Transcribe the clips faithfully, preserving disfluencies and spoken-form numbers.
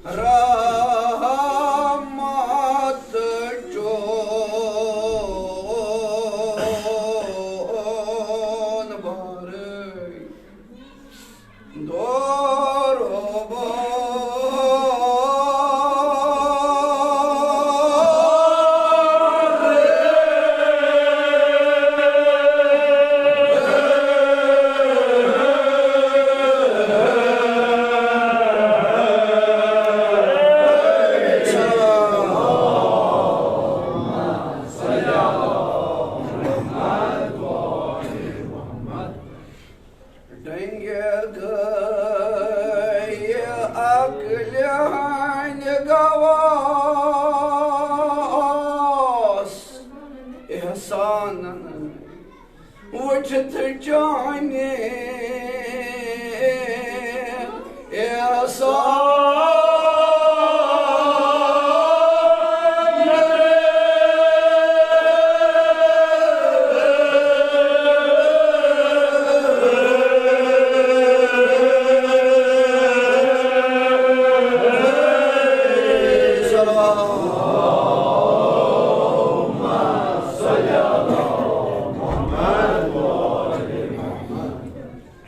رحمت چون بارے دور ڈنگہ گئی عقلِ ہنٛدِ گواس احسانن وٕچھِتھ چانہِ احسان۔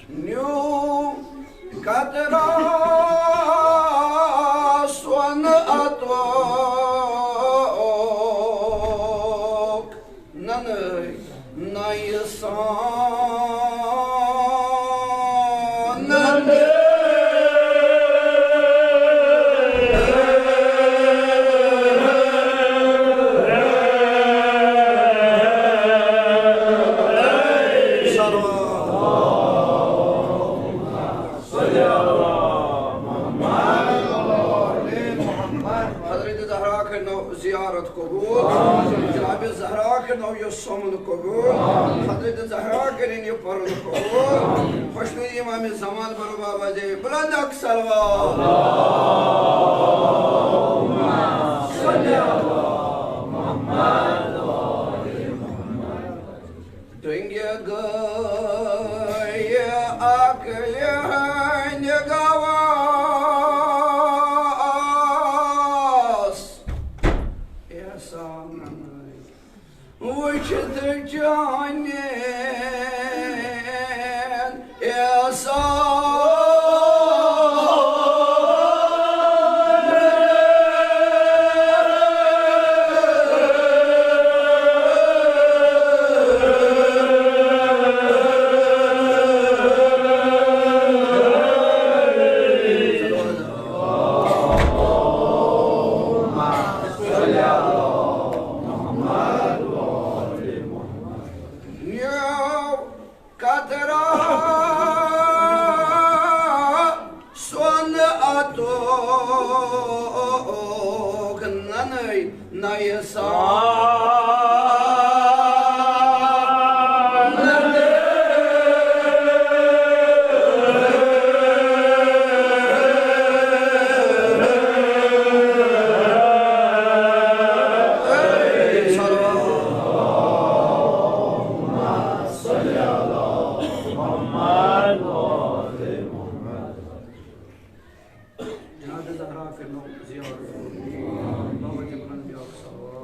نیو قطرہ سۄن عطوک ننہٕ نَیہِ سان۔ حضرت زہرا کٔرنو زیارت قبول۔ جناب زہرا کٔرنو یہِ سومُن قبول۔ حضرت زہرا کٔرِن یہِ پرُن قبول۔ خۄشنُدی امام زمان برو بابا جی بلند اکھ صلوات۔ ڈنگہ گئی عقلِ ہنٛدِ گواس احسانن وٕچھِتھ چانہِ احسان۔ نیو قطرہ سۄن عطوک ننہٕ نَیہِ سان۔ جناب زہرا کٔرنو زیارت۔ بابا جی بنن بیاکھ صلوات۔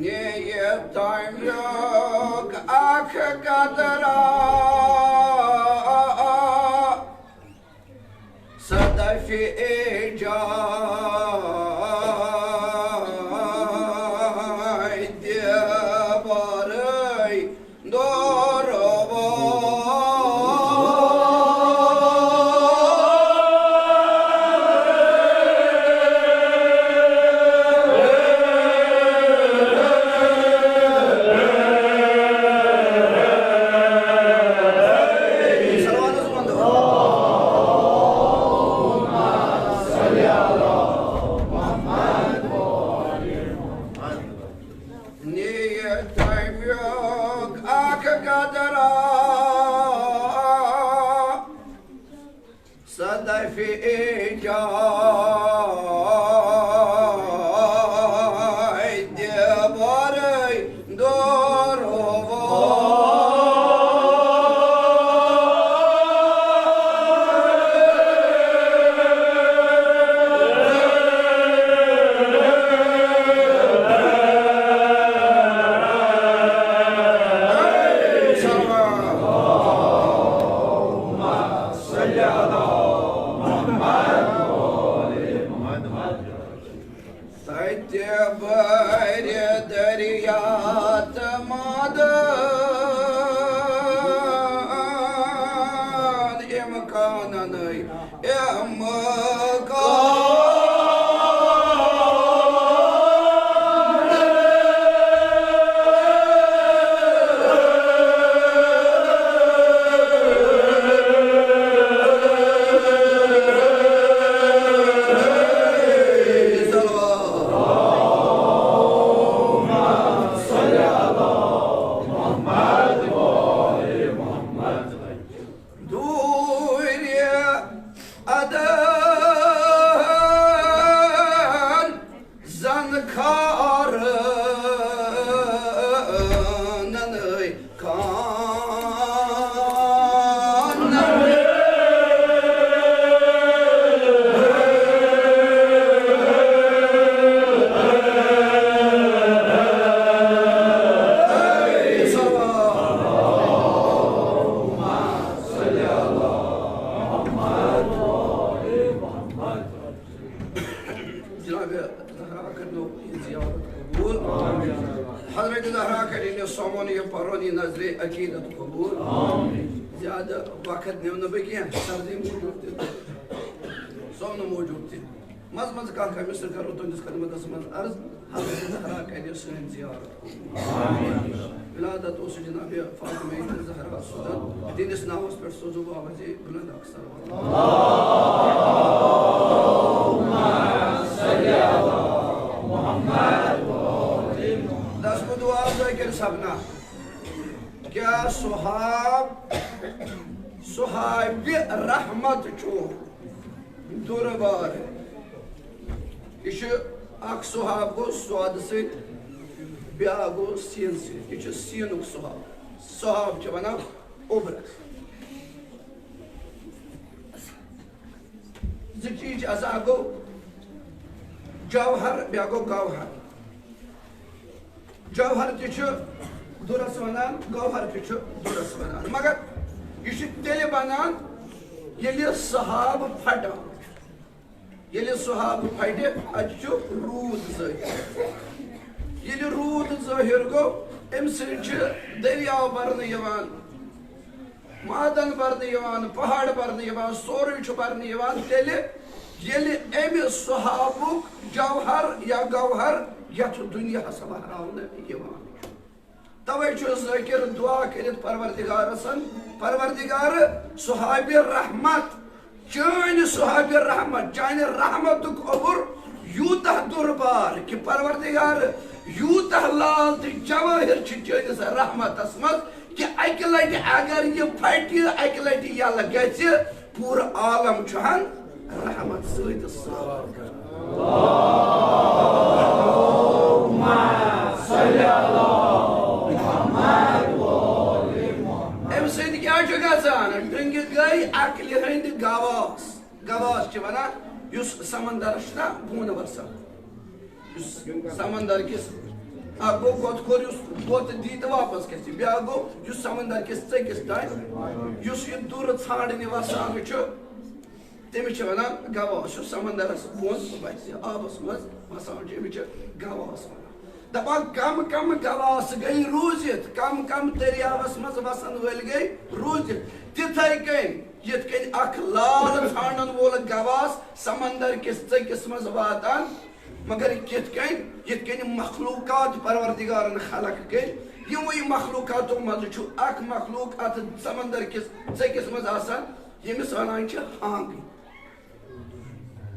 نیہِ تمیُک اکھ قطرہ صدفِ ایجادِ بارے دور نیت تمیُک اکھ قطرہ صدفِ ایجادِ بارے دور امکان۔ دوٗرِ ادن زن کھارن کان۔ جناب زہرا کٔرنو یہِ زیارت قبول۔ حضرت زہرا کٔرِنۍ یہِ سومن یہِ پرُن یہِ نظرِ عقیدت قبول۔ زیادٕ وقت نِمہٕ نہٕ بہٕ کینٛہہ، سردی موٗجوٗب تہِ، سونہٕ موٗجوٗب تہِ۔ منٛزٕ منٛزٕ کانٛہہ کانٛہہ مِسٕر کرو تُہنٛدِس خدمتس منٛز عرض، حضرت زہرا کرِ سٲنۍ زیارت قبول۔ ولادت اوس جناب فاطمہ زہرا سُنٛد، تِہنٛدِس ناوس پٮ۪ٹھ سوزو بہٕ عرض بلند اکثر۔ دس بہٕ دعا ذاکر سپنا، کیٛاہ صحاب، صحابِ رحمت چھُ؟ دربار۔ یہِ چھُ اکھ صحاب گوٚو صادٕ سۭتۍ، بیٛاکھ گوٚو سیٖنہٕ سۭتۍ۔ یہِ چھُ سیٖنُک صحاب۔ صحاب چھِ وَنان اوٚبرَس۔ زٕ چیٖز چھِ آسان، اکھ گوٚو جوہر، بیٛاکھ گوٚو گوہر۔ جوہر تہِ چھُ دُرس ونان، گوہر تہِ چھُ دُرس ونان، مگر یہِ چھُ تیٚلہِ بنان ییٚلہِ صحاب پھٹان۔ ییٚلہِ صحاب پھٹہِ، اتہِ چھُ روٗد ظٲہِر۔ ییٚلہِ روٗد ظٲہِر گوٚو، امہِ سۭتۍ چھِ دٔریاو برنہٕ یِوان، معدن برنہٕ یِوان، پہاڑ برنہٕ یِوان، سورُے چھُ برنہٕ یِوان تیٚلہِ، ییٚلہِ امہِ صحابُک جوہر یا گوہر یتھ دُنیاہس وہراونہٕ یِوان چھُ۔ توے چھُ ذٲکِر دعا کٔرِتھ پروردگارس، پروردگار، صحابِ رحمت، چٲنۍ صحابِ رحمت، چانہِ رحمتُک اوٚبُر یوٗتاہ دربار کہِ پروردگار، یوٗتاہ لال تہٕ جوٲہِر چھِ چٲنِس رحمتس منٛز کہِ اکہِ لٹہِ اگر یہِ پھٹہِ، اکہِ لٹہِ یلہٕ گژھِ، پوٗرٕ عالم چھُ ہن رحمت سۭتۍ سٲر کران۔ امہِ سۭتۍ کیٛاہ چھُ گژھان؟ ڈوٗنۍ گٔے عقلہِ ہٕنٛدۍ گواس۔ گواس چھِ ونان یُس سمندرس چھُنہ بۄن وسان، یُس سمندر کِس، اکھ گوٚو گۄتہٕ کھوٚر یُس گۄتہٕ دی تہٕ واپس گژھِ، بیٛاکھ گوٚو یُس سمندر کِس ژٔکِس تام، یُس یہِ دُر ژھانٛڈنہِ وسان چھُ، تٔمِس چھِ ونان گواس، یُس سمندرس بۄن وسہِ، آبس منٛز وسان چھُ، أمِس چھِ گواس ونان۔ دپان کم کم گواس گٔے روٗزِتھ، کم کم دٔریاوس منٛز وسن وٲلۍ گٔے روٗزِتھ۔ تِتھے کٔنۍ یِتھ کٔنۍ اکھ لال ژھانڈن وول گواس سمندر کِس ژٔکِس منٛز واتان، مگر کِتھ کٔنۍ؟ یِتھ کٔنۍ مخلوقات پروردگارن خلق کٔرۍ، یِموٕے مخلوقاتو منٛزٕ چھُ اکھ مخلوق اتھ سمندر کِس ژٔکِس منٛز آسان، ییٚمِس ونان چھِ ہانٛگٕنۍ۔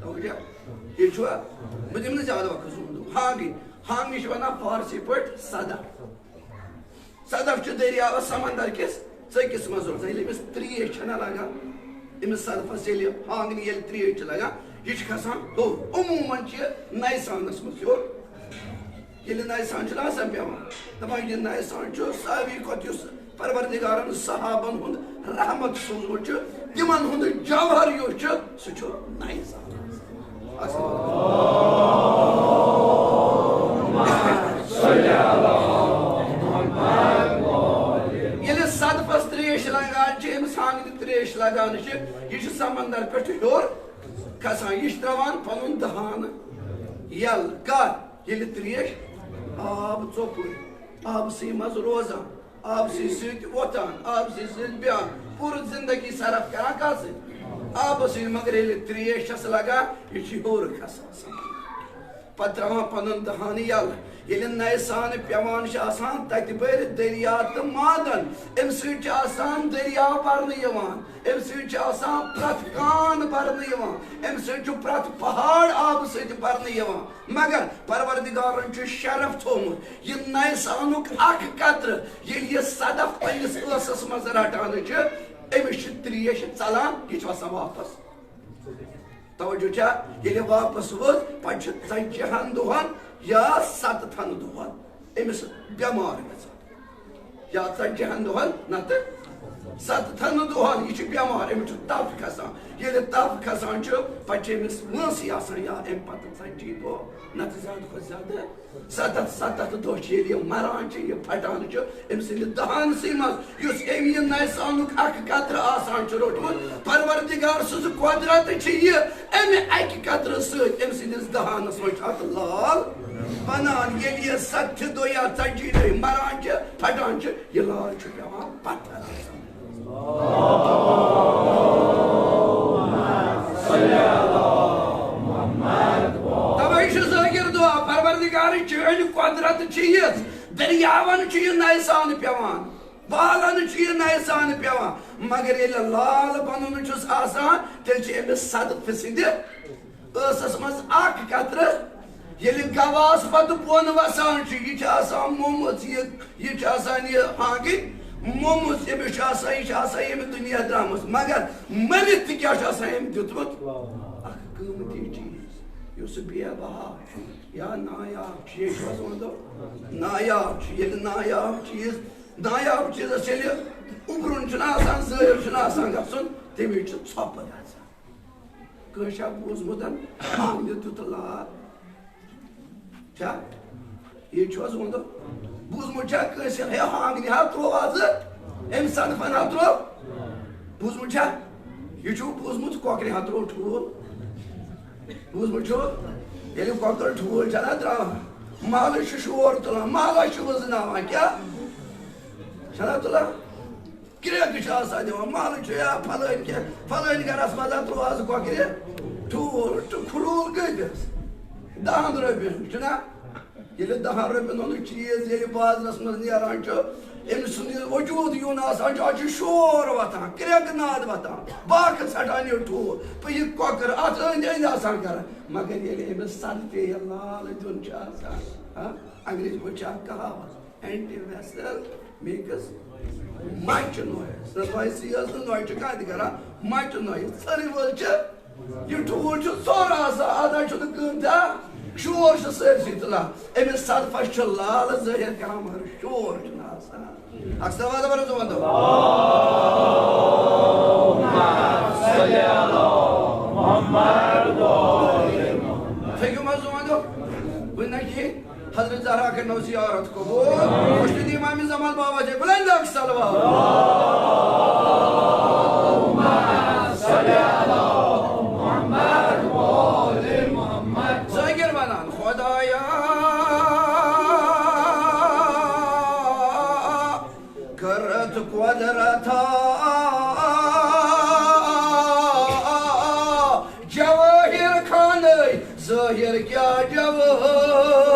توجہ، یہِ چھُ، بہٕ دِمہٕ نہٕ زیادٕ وقت زوٗن دِیُن۔ ہانٛگٕنۍ، ہانٛگٕنۍ چھِ ونان فارسی پٲٹھۍ صدف۔ صدف چھُ دٔریاوس سمندر کِس ژٔکِس منٛز روزان۔ ییٚلہِ أمِس ترٛیش چھَنہ لگان، أمِس صدفس ییٚلہِ ہانٛگنہِ ییٚلہِ ترٛیش چھِ لگان، یہِ چھُ کھسان ہیوٚر۔ عموٗماً چھِ نایسانس منٛز ہیوٚر۔ ییٚلہِ نایسان چھُنہ آسان پٮ۪وان، دَپان یہِ نایسان چھُ ساروی کھۄتہٕ یُس پروردگارن صحابن ہُنٛد رحمت سوٗزمُت چھُ، تِمن ہُنٛد جوہر یُس چھُ، سُہ چھُ نایسان۔ ییٚلہِ صدفس ترٛیش لگان چھِ، أمِس ہانٛگنہِ ترٛیش لگان چھِ، یہِ چھُ سمندر پٮ۪ٹھٕ ہیوٚر کھسان، یہِ چھُ ترٛاوان پنُن دہان یَلہٕ۔ کر؟ ییٚلہِ ترٛیش آب ژوٚپُے، آبسٕے منٛز روزان، آبسٕے سۭتۍ وۄتھان، آبسٕے سۭتۍ بیٚہان، پوٗرٕ زندگی صرف کران کَتھ سۭتۍ؟ آبس سۭتۍ، مگر ییٚلہِ ترٛیش چھس لگان، یہِ چھُ ہیوٚر کھسان۔ پتہٕ ترٛاوان پنُن دہان یَلہٕ۔ ییٚلہِ نَیہِ سانہٕ پٮ۪وان چھِ آسان، تَتہِ بٔرۍ دٔریا تہٕ مادن۔ اَمہِ سۭتۍ چھِ آسان دٔریاو بَرنہٕ یِوان، اَمہِ سۭتۍ چھِ آسان پرٛٮ۪تھ کان بَرنہٕ یِوان، اَمہِ سۭتۍ چھُ پرٛٮ۪تھ پہاڑ آبہٕ سۭتۍ بَرنہٕ یِوان۔ مگر پروردگارن چھُ شرف تھوٚومُت، یہِ نَیہِ سانُک اکھ قطرٕ ییٚلہِ یہِ صدف پننِس ٲسس منٛز رٹان چھِ، أمِس چھِ ترٛیش ژلان، یہِ چھِ وَسان واپس۔ توجہ چھا؟ ییٚلہِ واپس وٲژ، پتہٕ چھُ ژتجی ہن دۄہن یا ستتھن دۄہن أمِس بٮ۪مار گژھان، یا ژتجی ہن دۄہن نتہٕ ستتھن دۄہن، یہِ چھُ بٮ۪مار، أمِس چھُ تف کھسان۔ ییٚلہِ تف کھسان چھُ، پتہٕ چھِ أمِس وٲنٛسٕے آسان یا اَمہِ پتہٕ ژتجی دۄہ نتہٕ زیادٕ کھۄتہٕ زیادٕ ستتھ، ستتھ دۄہ چھِ ییٚلہِ یہِ مران چھِ، یہِ پھٹان چھُ، أمۍ سٕنٛدِ دہانسٕے منٛز یُس أمۍ یہِ نَیہِ سانُک اکھ قطرٕ آسان چھُ روٚٹمُت، پروردگار سٕنٛز قۄدرت چھِ یہِ، اَمہِ اکہِ قطرٕ سۭتۍ أمۍ سٕنٛدِس دہانس منٛز چھُ اکھ لال بنان۔ ییٚلہِ یہِ ستتھِ دۄہ یا ژتجی دۄہ مران چھِ، پھٹان چھِ، یہِ لال چھُ پٮ۪وان پتھر آسان۔ توے چھُ ذٲکر دعا، پروردگار، چٲنۍ قۄدرت چھِ یِژھ، دٔریاوَن چھُ یہِ نَیہِ سان پٮ۪وان، بالَن چھُ یہِ نَیہِ سان پٮ۪وان، مگر ییٚلہِ لال بَنُن چھُس آسان، تیٚلہِ چھِ أمِس صدفہٕ سٕنٛدِ ٲسَس منٛز اَکھ قطرٕ۔ ییٚلہِ گواس پَتہٕ بۄن وَسان چھُ، یہِ چھِ آسان مومُت، یہِ، یہِ چھِ آسان یہِ ہانٛگٕنۍ مومُت، أمِس چھُ آسان، یہِ چھِ آسان ییٚمہِ دُنیا درٛامٕژ، مگر مٔرِتھ تہِ کیٛاہ چھُ آسان أمۍ دیُتمُت؟ اَکھ قۭمتی چیٖز، یُس بے بہا چھُ یا نایاب چھُ، یہِ چھُ آسان مطلب نایاب چھُ۔ ییٚلہِ نایاب چیٖز، نایاب چیٖزَس ییٚلہِ اُبرُن چھُنہٕ آسان، ظٲہِر چھُنہٕ آسان گژھُن، تَمہِ وِزِ چھُ ژھۄپہٕ گژھان۔ کٲنٛسہِ چھا بوٗزمُت، ہانٛگنہِ دیُت لال؟ چھا؟ یہِ چھُ حظ ووٚنمُت؟ بوٗزمُت چھا کٲنٛسہِ، ہے، ہانٛگنہِ ہا ترٛوو آزٕ، أمۍ صدفن ہا ترٛوو؟ بوٗزمُت چھا؟ یہِ چھُو بوٗزمُت، کۄکرِ ہا ترٛوو ٹھوٗل؟ بوٗزمُت چھُو؟ ییٚلہِ کۄکر ٹھوٗل چھَنہ ترٛاوان، محلہٕ چھُ شور تُلان، محلَس چھُ وٕزناوان، کیٛاہ؟ چھَنہ تُلان؟ کرٛٮ۪کھ چھِ آسان دِوان، محلہٕ چھُ یا پھلٲنۍ کینٛہہ، پھلٲنۍ گرس منٛز ہا ترٛوو آز کۄکرِ ٹھوٗل، ٹھوٗل کۭتِس؟ دَہَن رۄپیَن، چھُنہ؟ ییٚلہِ دَہَن رۄپیَن ہُنٛد چیٖز ییٚلہِ بازرَس منٛز نیران چھُ، أمۍ سُنٛد یہِ وجوٗد یُن آسان چھُ، اَتھ چھُ شور وۄتھان، کرٛٮ۪کہٕ ناد وۄتھان، باکھ ژھٹان یہِ ٹھوٗل، پَتہٕ یہِ کۄکر اَتھ أنٛدۍ أنٛدۍ آسان کران۔ مگر ییٚلہِ أمِس سَن پیٚیہِ لال دیُن چھُ آسان، ہاں، انگریزی پٲٹھۍ چھِ اَتھ کہاوت، اینٹی ویسل میکس مچ نویز۔ نہ نویز سی ٲس نہٕ نویز چھُ کانٛہہ تہِ کران، مچ نویز۔ ژھٔرٕے وٲلۍ چھِ، یہِ ٹھوٗل چھُ ژوٚر آسان، اَتھ نہ چھُنہٕ کٕہٕنۍ تہِ شور چھُ سٲرسٕے تُلان۔ أمِس صدفس چھُ لال ظٲہِر کران، مگر شور چھُنہٕ آسان۔ اکھ سوال دَپان حظ وَنہٕ۔ فیکیو منٛز وَنہٕ۔ وۄنۍ نہ کِہیٖنۍ۔ حضرت زہرا کٔرنو زیارت قبول۔ مرشد امام زمان بابا جی بلند اکھ صلوات۔ ذاکر ونان خدایا، کٔرٕتھ قۄدرتا جوٲہِر خانٕے ظٲہِر کیٛاہ جوٲہِر۔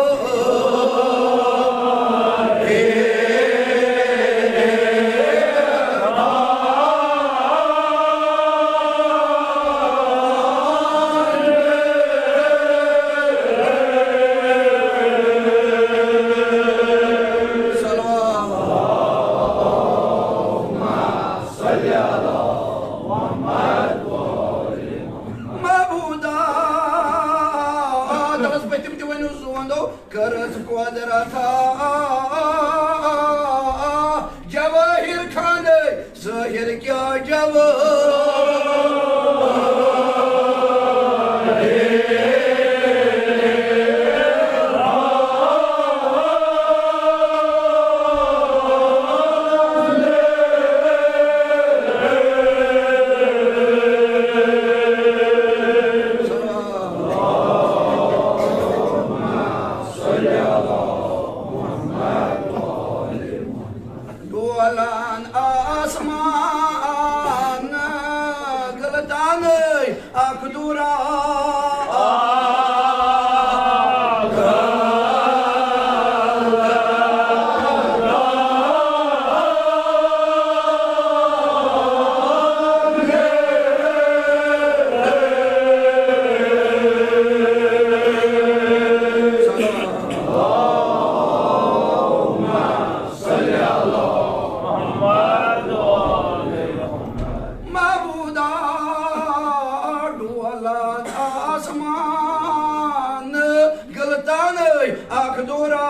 صلوات۔ صلی علی محمد و آل محمد۔ معبودا، آدمس پٔتِم تہِ ؤنِو زوندو، کٔرٕس قۄدرتا جوٲہِر خانٕے ظٲہِر کیٛاہ جوٲہِر۔ ڈولان آسمان گلتان۔ معبودا ڈولان آسمان گلتانے اکھ دورہ۔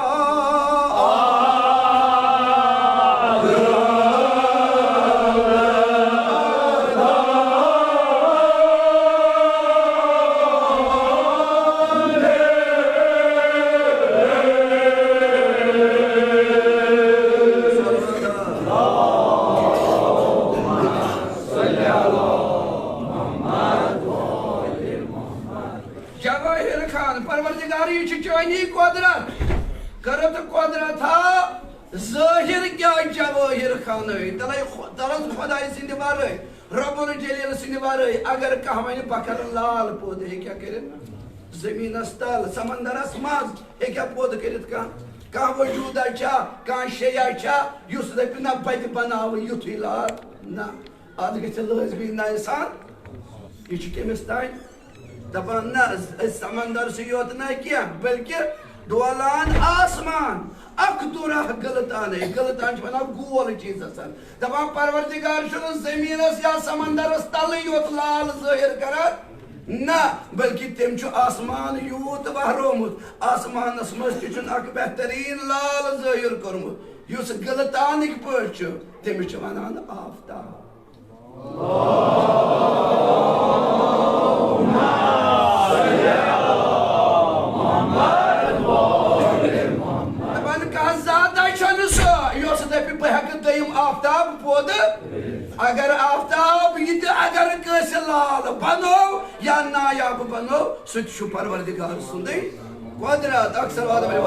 جوٲہِر خان، پروردگار، یہِ چھِ چٲنی قۄدرت۔ کٔرٕتھ قۄدرت ہا ظٲہِر کیٛاہ جوٲہِر خانٕے؟ تَلَے خۄ-، تَلَس خۄداے سٕنٛدِ وَرٲے، رۄب الجلیل سٕنٛدِ وَرٲے، اگر کانٛہہ وَنہِ بہٕ کَرٕ لال پوٚد، ہیٚکیٛاہ کٔرِتھ؟ زٔمیٖنَس تَل، سمندرَس منٛز ہیٚکیٛاہ پوٚد کٔرِتھ کانٛہہ؟ کانٛہہ وجوٗدا چھا، کانٛہہ شیٚیا چھا، یُس دَپہِ نہ بہٕ تہِ بَناوٕ یُتھُے لال؟ نہ۔ اتھ گژھِ لٲزمی نہ انسان۔ یہِ چھُ کٔمِس تام؟ دپان نہ، أسۍ سمندر چھِ یوت نہ کینٛہہ، بلکہِ ڈولان آسمان۔ اکھ دُرہ گلتانے، گلتان چھِ ونان گول چیٖزس۔ دپان پروردگار چھُنہٕ زٔمیٖنس یا سمندرس تلٕے یوت لال ظٲہِر کران، نہ، بلکہِ تٔمۍ چھُ آسمان یوٗت وہرومُت، آسمانس منٛز تہِ چھُنہٕ اکھ بہتریٖن لال ظٲہِر کوٚرمُت، یُس گلتانٕکۍ پٲٹھۍ چھُ، تٔمِس چھِ ونان آفتاب۔ دپان کانٛہہ ذاتہ چھنہٕ سۄ، یۄس دپہِ بہٕ ہیٚکہٕ دوٚیِم آفتاب پٲدٕ۔ اگر آفتاب یہِ تہِ اگر کٲنٛسہِ لال بنوو یا نایاب بنوو، سُہ تہِ چھُ پروردگار سُنٛدٕے قۄدرت۔ اکثر وعدہ بنہِ۔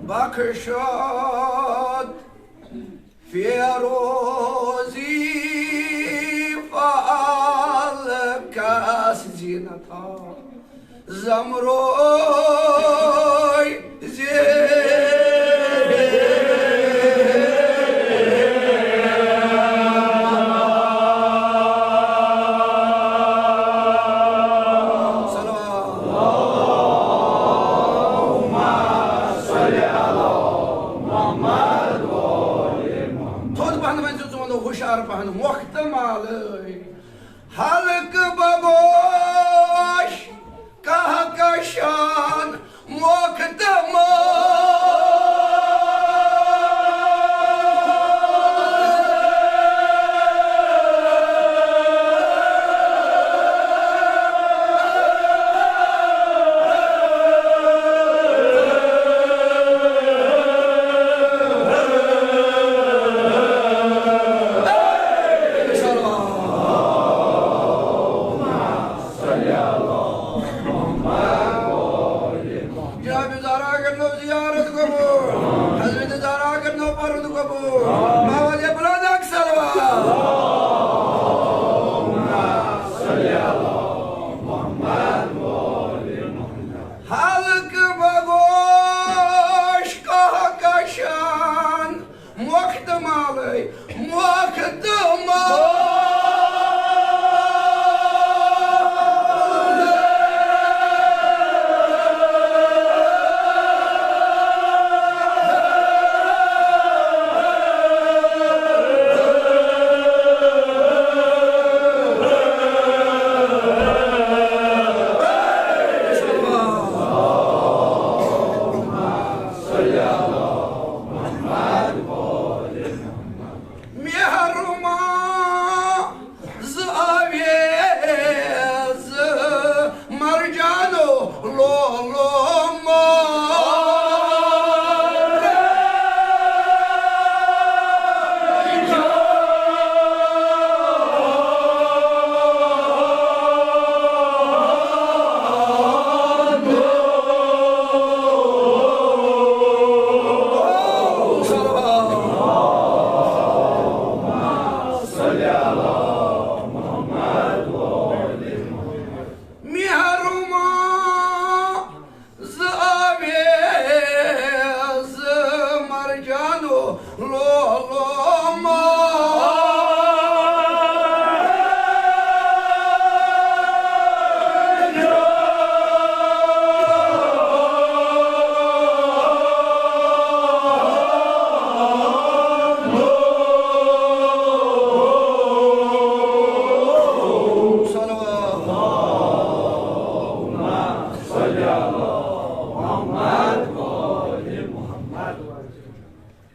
بخشت فیروزی فعال کس زینتا۔ زمروی زی۔ تھوٚد پہن ؤنۍ زِ ژٕ وَنو ہُشار پہن، مۄکھ تہٕ مالٕے۔ ہلکہٕ بگوش کہکشان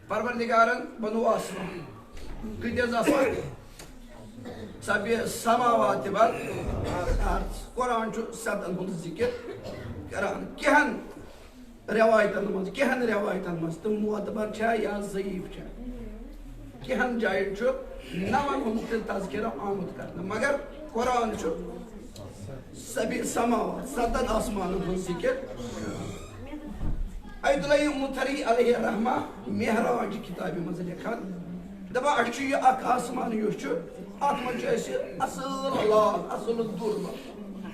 پروردگارن بنوو آسمان۔ کۭتیاہ آسمان؟ سبع سماوات والارض۔ قرآن چھُ ستن ہُنٛد ذکر کران۔ کینٛہن روایتن منٛز، کینٛہن روایتن منٛز تِم معتبر چھا یا ضعیف چھا، کینٛہن جاین چھُ نون ہُنٛد تہِ تذکرہ آمُت کرنہٕ، مگر قرآن چھُ سبع سماوات، ستن آسمانن ہُنٛد ذکر۔ عبدالحی متحری علیہ الرحمہ معراج کتابہِ منٛز لیکھان، دپان، اسہِ چھُ یہِ اکھ آسمان یُس چھُ، اتھ منٛز چھُ اسہِ اصل لال، اصل دُر لال۔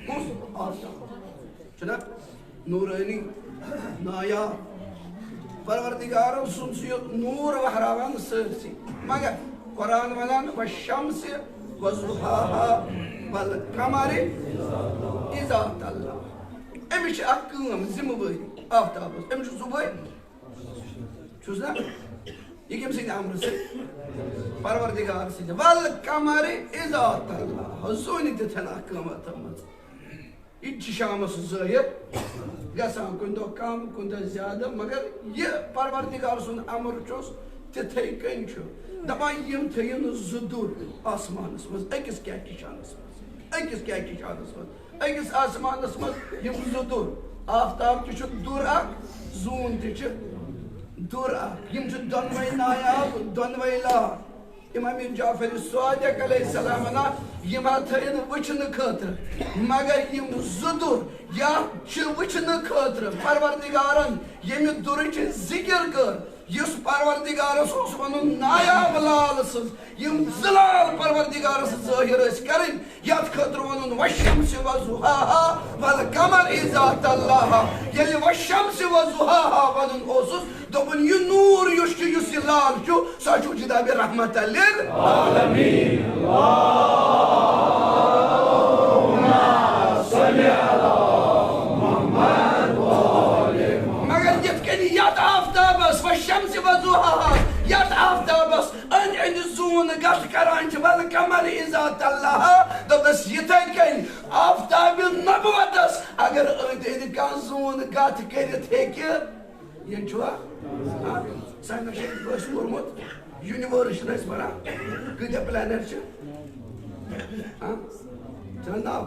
کُس؟ آفتاب۔ چھُنہ؟ نورانی، نایاب۔ پروردگارن سُنٛد چھُ یہِ نور وہراوان سٲرسٕے۔ مگر قرآن ونان، "والشمس وضحاها والقمر اذا تلاها۔" أمِس چھِ اکھ کٲم، ذمہٕ وٲری آفتابس۔ أمِس چھُ صبحٲے، چھُس نا؟ یہِ کٔمۍ سٕنٛدِ امرٕ سۭتۍ؟ پروردگار سٕنٛدِ۔ "والقمر اذا تلاها۔" زوٗنہِ تہِ تھن اکھ کٲم اتھ منٛز۔ یہِ تہِ چھِ شامس ظٲہِر گژھان، کُنہِ دۄہ کم، کُنہِ دۄہ زیادٕ، مگر یہِ پروردگار سُنٛد امر چھُس، تِتھے کٔنۍ چھُ۔ دپان، یِم تھٲیِن زٕ دُر آسمانس منٛز، أکِس کہکشانس منٛز، أکِس کہکشانس منٛز، أکِس آسمانس منٛز یِم زٕ دُر۔ آفتاب تہِ چھُ دُر اکھ، زوٗن تہِ چھِ دُر اکھ۔ یِم چھِ دۄنوَے نایاب، دۄنوَے لال۔ امام جعفر صادق علیہ السلام ونان، یِم ہا تھٲیِن وٕچھنہٕ خٲطرٕ، مگر یِم زٕ دُر یا چھِ وٕچھنہٕ خٲطرٕ۔ پروردگارن ییٚمہِ دُرٕچ ذکر کٔر، یُس پروردگارس اوس ونُن نایاب لال سٕنٛز، یِم زٕ لال پروردگارس ظٲہِر ٲسۍ کرٕنۍ، یتھ خٲطرٕ ونُن، "والشمس وضحاها والقمر اذا تلاها۔" ییٚلہِ "والشمس وضحاها" ونُن اوسُس، دوٚپُن، یہِ نوٗر یُس چھُ، یُس یہِ لال چھُ، سُہ چھُ جناب رحمت للعالمین۔ مگر یِتھ کٔنۍ یتھ آفتابس، "والشمس وضحاها"، یتھ آفتابس أنٛدۍ أنٛدۍ زوٗن گتھ کران چھِ، "والقمر اذا تلاها"، دوٚپنس، یِتھے کٔنۍ آفتاب نبوتس اگر أنٛدۍ أنٛدۍ کانٛہہ زوٗن گتھ کٔرِتھ ہیٚکہِ، یہِ چھُوا؟ ہاں؟ ساینس چھُ اَسہِ پوٚرمُت، یونیورس چھُنہٕ اَسہِ پَران، کۭتیٛاہ پلینٹ چھِ؟ ہاں؟ چھُنہ ناو؟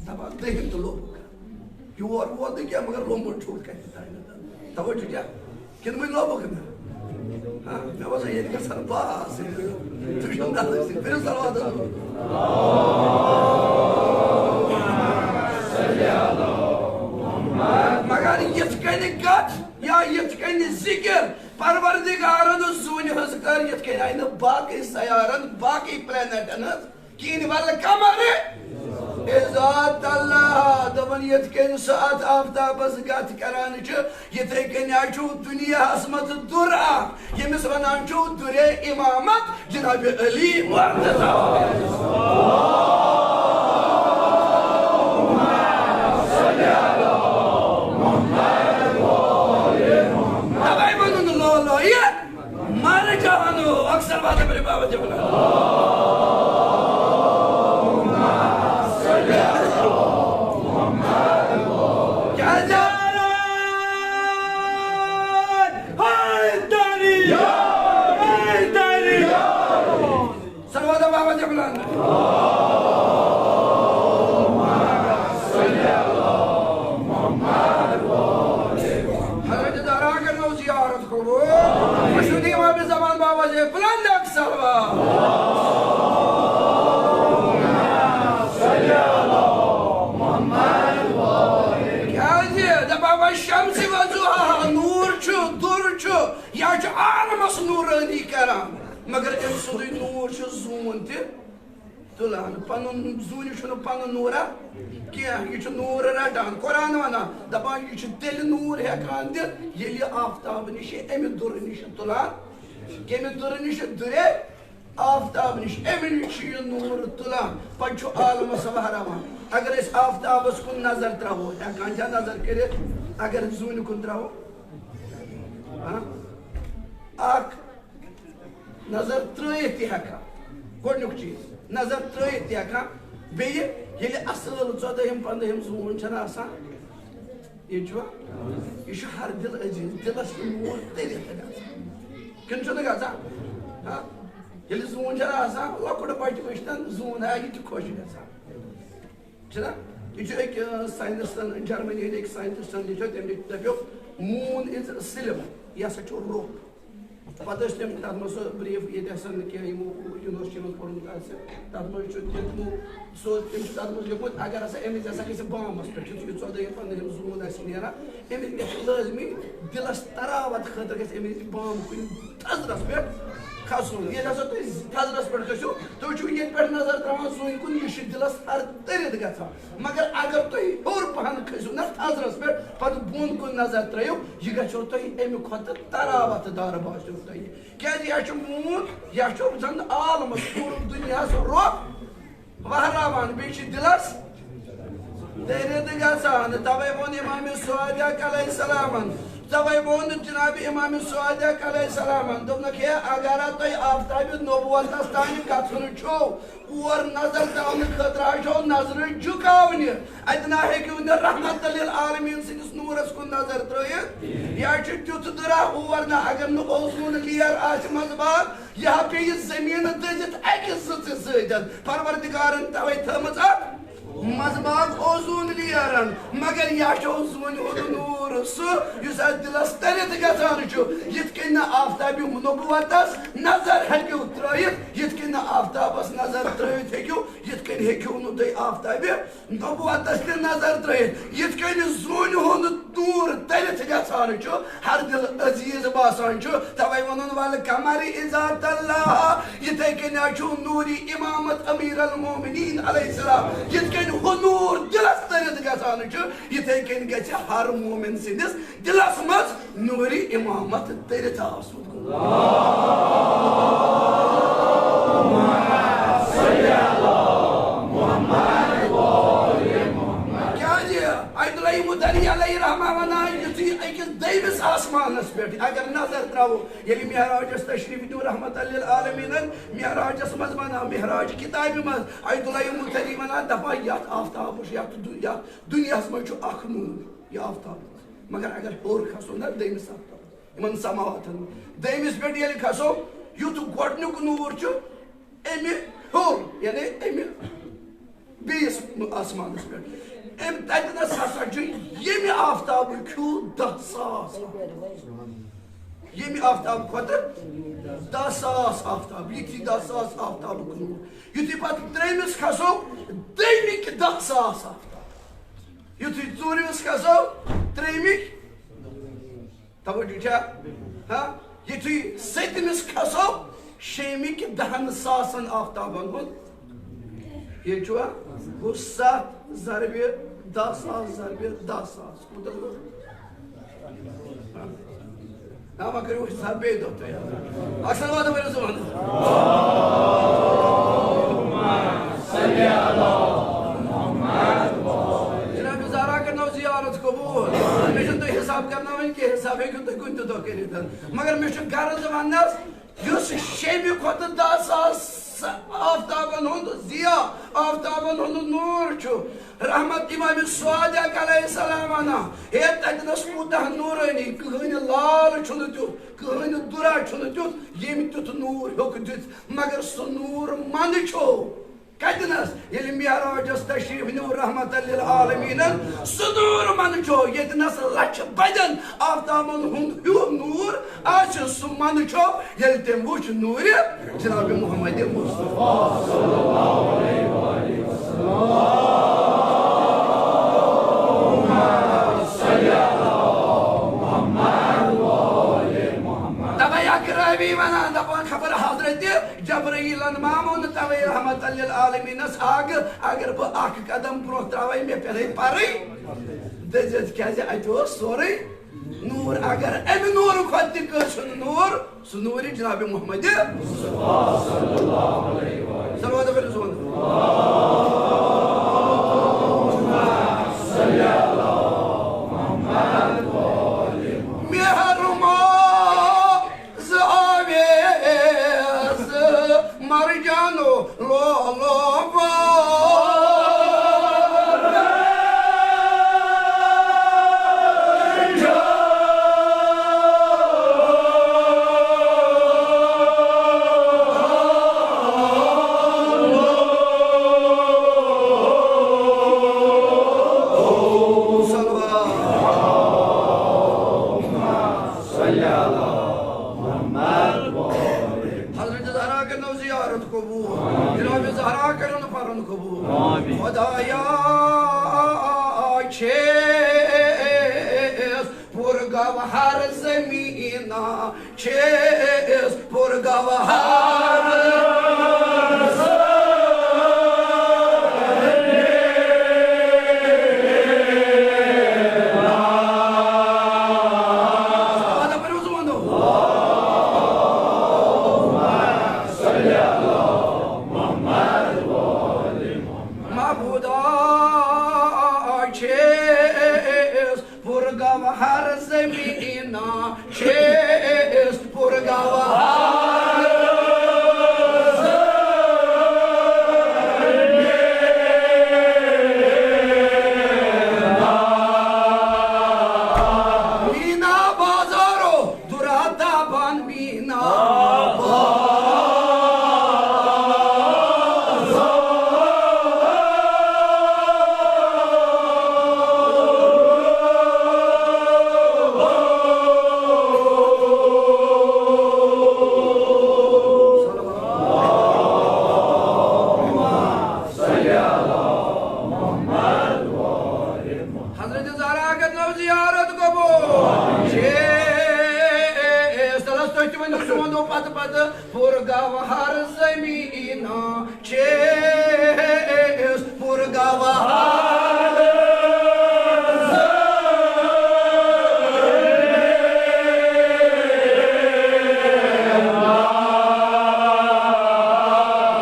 دَپان دٔہِم تہٕ لوٚبُکھ۔ یور ووت نہٕ کینٛہہ، مگر لوٚمُت چھُ کَتہِ تانٮ۪تھ۔ توجہ چھا؟ کِنہٕ وۄنۍ لوٚبُکھ نہٕ؟ ہاں؟ مےٚ باسان، ییٚتہِ گژھن بہٕ آسٕنۍ۔ تُہۍ چھِو نہٕ اَتھ سۭتۍ، کٔرِو صلوات۔ مگر یِتھ کٔنۍ کَتھ یا یِتھ کٔنۍ ذِکِر پروردگارن زوٗنہِ ہٕنٛز کٔر، یِتھ کٔنۍ آیہِ نہٕ باقٕے سیارن، باقٕے پلینٹن ہٕنٛز کِہیٖنۍ۔ والقمر اذا تلاها، دوٚپُن، یِتھ کٔنۍ سُہ اتھ آفتابس گتھ کران چھُ، یِتھے کٔنۍ آسہِ چھُ دُنیاہس منٛز دُر اکھ، ییٚمِس ونان چھُ دُرے امامت، جناب علی مرتضی۔ توے ونُن لولو یہِ۔ مر جہانو، اکثر بات میرے بابا جی بولا۔ کیا جا رہا ہے؟ حیدری، حیدری۔ سلوات بابا جی بولا۔ حضرت زہرا کٔرنو زیارت قبول۔ مشہوٗر امام زمان بابا جی بلند اکھ صلوات۔ کیازِ دپان وۄنۍ شمسِ وضحاہا، نوٗر چھُ، دُر چھُ، یا چھُ عالمس نورانی کران، مگر أمۍ سُنٛدُے نوٗر چھُ زوٗن تہِ تُلان۔ پنُن زوٗنہِ چھُنہٕ پنُن نوٗرا کینٛہہ، یہِ چھُ نوٗر رٹان۔ قرآن ونان، دپان، یہِ چھُ تیٚلہِ نوٗر ہٮ۪کان دِتھ، ییٚلہِ یہِ آفتاب نِش، اَمہِ دُرٕ نِش تُلان۔ کَمہِ دُرٕ نِش؟ دُرے آفتاب نِش، اَمہِ نِش چھُ یہِ نوٗر تُلان، پتہٕ چھُ عالمس وہراوان۔ اگر أسۍ آفتابس کُن نظر تراوو، ہٮ۪کان چھا نظر کٔرِتھ؟ اگر زوٗنہِ کُن تراوو، ہاں؟ اکھ نظر ترٲیِتھ تہِ ہٮ۪کان۔ گۄڈٕنیُک چیٖز، نظر ترٲیِتھ تہِ ہٮ۪کان۔ بیٚیہِ ییٚلہِ اصٕل ژۄدٲہِم، پنٛدٲہِم زوٗن چھَنہٕ آسان، یہِ چھُ، یہِ چھُ ہر دِل عزیٖز، دِلس چھُ نوٗر تٔرِتھ گژھان۔ کِنہٕ چھُنہٕ گژھان؟ ہا؟ ییٚلہِ زوٗن چھےٚ آسان، لۄکُٹ بچہٕ وٕچھتن زوٗن ہا، یہِ تہِ خۄش گژھان۔ چھُنہ؟ یہِ چھُ أکۍ، آ، ساینٹسٹن، جرمنی ہٕنٛدۍ أکۍ ساینٹسٹن لیوٚکھمُت، تٔمۍ لیوٚکھ، دَپیو، "Moon is silver"، یہِ ہسا چھُ روٚف۔ پتہٕ ٲسۍ تٔمۍ تَتھ منٛز سُہ brief، ییٚتہِ آسن کینٛہہ یِمو university منٛز پوٚرمُت آسہِ، تَتھ منٛز چھُ تِمو، سُہ، تٔمۍ چھُ تَتھ منٛز لیوٚکھمُت، اگر ہسا أمِس ہسا گژھِ بامَس پٮ۪ٹھ، یُتھ یہِ ژۄدٲہِم پنٛدٲہِم زوٗن آسہِ نیران، أمِس گژھِ لٲزمی دِلَس تراوت خٲطرٕ گژھِ أمِس بام کُنہِ تھزرَس پٮ۪ٹھ کھسُن۔ ییٚلہِ ہسا تُہۍ تھزرَس پٮ۪ٹھ کھٔسِو، تُہۍ چھِو ییٚتہِ پٮ۪ٹھ نظر تراوان زوٗنہِ کُن، یہِ چھُ دِلَس ہر تٔرِتھ گژھان۔ مگر اگر تُہۍ ہیوٚر پہن کھٔسِو نہ تھزرس پٮ۪ٹھ، پتہٕ بۄن کُن نظر ترٲیِو، یہِ گژھیو تۄہہِ امہِ کھۄتہٕ تراوت دار باسیو تۄہہِ۔ کیازِ یہِ چھُ moon، یہِ چھُ زن عالمس، پوٗرٕ دُنیاہس روٚف وہراوان، بیٚیہِ چھِ دِلس تٔرِتھ گژھان۔ توے ووٚن امام صادق علیہ السلامن، توے ووٚن جناب امام صادق علیہ السلامن، دوٚپنکھ، ہے، اگر تۄہہِ آفتابِ نبوتس تام گژھُن چھُو، اور نظر ترٛاونہٕ خٲطرٕ آسیو نظرٕ جُکاونہِ۔ اتہِ نہ ہیٚکِو نہٕ رحمت للعالمین سٕنٛدِس نوٗرس کُن نظر ترٛٲیِتھ۔ یا چھُ تیُتھ دٕرا اور نہ، اگر نہٕ اوزوٗن layer آسہِ منٛزباگ، یہِ ہا پیٚیہِ زٔمیٖنہٕ دٔزِتھ اکہِ زٕژِ سۭتۍ۔ پروردگارن توے تھٲومٕژ اکھ منٛزباگ اوزوٗن layerن، مگر یہِ چھُ زوٗنہِ ہُنٛد نوٗر سُہ، یُس اتھ دِلس تٔرِتھ گژھان چھُ۔ یِتھ کٔنۍ نہٕ آفتابِ نبوتس نظر ہیٚکِو ترٛٲیِتھ، یِتھ کٔنۍ نہٕ آفتابس نظر ترٛٲوِتھ ہیٚکِو، یِتھ کٔنۍ ہیٚکِو نہٕ تُہۍ آفتابِ نبوتس تہِ نظر ترٛٲیِتھ۔ یِتھ کٔنۍ زوٗنہِ ہُنٛد نوٗر تٔرِتھ گژھان چھُ، ہر دِل عزیز باسان چھُ، توے ووٚنُن، "والقمر اذا تلاها"۔ یِتھے کٔنۍ چھُ نوٗرِ امامت امیر المومنین علیہ السلام، یِتھ کٔنۍ ہُہ نوٗر دِلس تٔرِتھ گژھان چھُ، یِتھے کٔنۍ گژھِ ہر مومن سٕنٛدِس دِلس منٛز نوٗرِ امامت تٔرِتھ آسُن۔ کیازِ؟ عبدالحی مدنی علیہ رحمہ ونان، یُتھُے أکِس دوٚیمِس آسمانس پٮ۪ٹھ اگر نظر ترٛاوو، ییٚلہِ معراجس تشریف نیوٗ رحمت للعالمینن، معراجس منٛز ونان، معراج کتابہِ منٛز عبدالحی مدنی ونان، دپان، یتھ آفتابس، یتھ دُ-، یتھ دُنیاہس منٛز چھُ اکھ نوٗر، یہِ آفتاب۔ مگر اگر ہیوٚر کھسو نہ دوٚیمِس آفتابس، یِمن سماواتن منٛز، دوٚیمِس پٮ۪ٹھ ییٚلہِ کھسو، یُتھ گۄڈنیُک نوٗر چھُ، امہِ ہیوٚر، یعنی امہِ بیٚیِس آسمانس پٮ۪ٹھ۔ امہِ تتہِ نس ہسا چھُ ییٚمہِ آفتابُک ہیوٗ دَہ ساس آفتاب۔ ییٚمہِ آفتاب کھۄتہٕ دَہ ساس آفتاب، یِتھی دَہ ساس آفتابُک نوٗر۔ یُتھُے پتہٕ ترٛیٚیمِس کھسو، ترٛیٚیمِکۍ دَہ ساس آفتاب۔ یُتھُے ژوٗرمِس کھسو، ترٛیٚیمِکۍ توجہ چھا؟ ہاں؟ یُتھُے سٔتمِس کھسو، شیٚمِکۍ دَہَن ساسَن آفتابَن ہُنٛد۔ یہِ چھُوا؟ گوٚو ستھ ضربِ دَہ ساس ضربِ دَہ ساس۔ کوٗتاہ گوٚو؟ نا، وۄنۍ کٔرِو حساب بیٚیہِ دۄہ تُہۍ۔ اکثر واتو ؤنِو زُبان۔ جناب زہرا کرنو زیارت قبول۔ مےٚ چھُنہٕ تۄہہِ حساب کرناوٕنۍ کینٛہہ، حساب ہیٚکِو تُہۍ کُنہِ تہِ دۄہ کٔرِتھ۔ مگر مےٚ چھُ غرض وننس، یُس شیٚمہِ کھۄتہٕ دَہ ساس آفتابن ہُنٛد ضیاء، آفتابن ہُنٛد نوٗر چھُ، رحمت امام صادق علیہ السلام ونان، ہے، تتہِ نس کوٗتاہ نورانی، کٕہٕنۍ لال چھُنہٕ تیُتھ، کٕہٕنۍ دُرا چھُنہٕ تیُتھ، ییٚمۍ تیُتھ نوٗر ہیوٚک دِتھ، مگر سُہ نوٗر منٛد چھُ۔ کتہِ نس؟ ییٚلہِ معراجس تشریف نیوٗ رحمت للعالمینن، سُہ نوٗر منٛد چھُ، ییٚتہِ نس لچھِ بدٮ۪ن آفتابن ہُنٛد ہیوٗ نوٗر آسہِ، سُہ منٛد چھُ، ییٚلہِ تٔمۍ وُچھ نوٗرِ جناب محمد مصطفیٰ صلی اللہ علیہ وآلہ وسلم۔ توے اکھ راوی ونان، دپان، خبر حضرت جبرائیلن ما ووٚن توے رحمت للعالمینس آگہٕ، اگر بہٕ اکھ قدم برونٛہہ تراوے، مےٚ پیٚیہِ پرٕے دٔزِتھ، کیازِ اتہِ اوس سورُے نوٗر۔ اگر امہِ نوٗرٕ کھۄتہٕ تہِ کٲنٛسہِ ہُنٛد نوٗر، سُہ نوٗرِ جناب محمد صلوات کٔرِو زون۔ مہرما ز آویز مرجانو لولو گوہر زمینہ چھس پر گوہر۔ معبودا چھس پر گوہر زمینہ چھس پر گوہر۔ مینا بازارو دُرا تاپان مینا۔ حضرت زہرا کرنو زیارت قبول۔ چھس تلس تُہۍ تہِ ؤنِو، سُہ وَنو پتہٕ پتہٕ۔ پر گوہر زمینہ چھس پر گوہر۔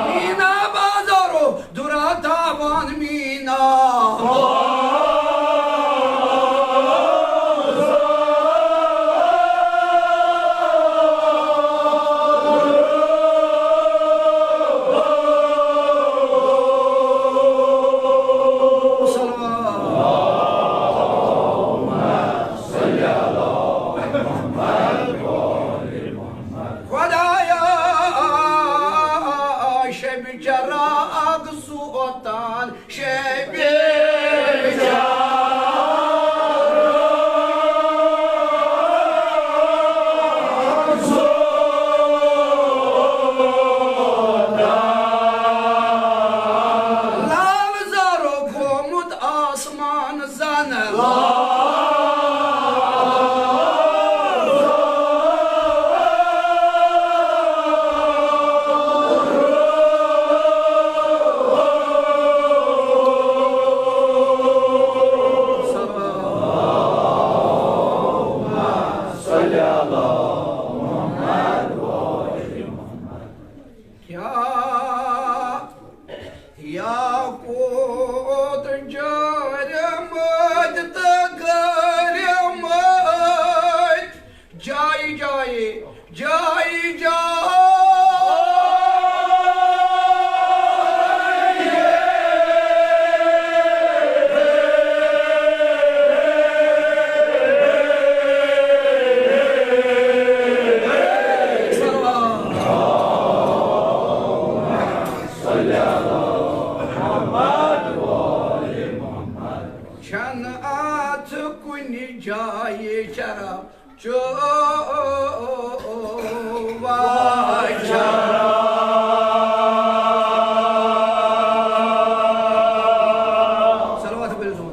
مینا بازارو دُرا تاپان مینا۔ خدایا، شب چراغ سوتان شب چراغ سوتان۔ لال زارو گومت آسمان زن۔ کیا یاقوت جٲرۍ مٔتۍ تہٕ گٲرۍ مٔتۍ، جایہِ جایہِ، جایہِ جایہِ۔ چھنہٕ اتھ کُنہِ جایہِ چرب چوبہ چرب۔ صلوات پٔرِو۔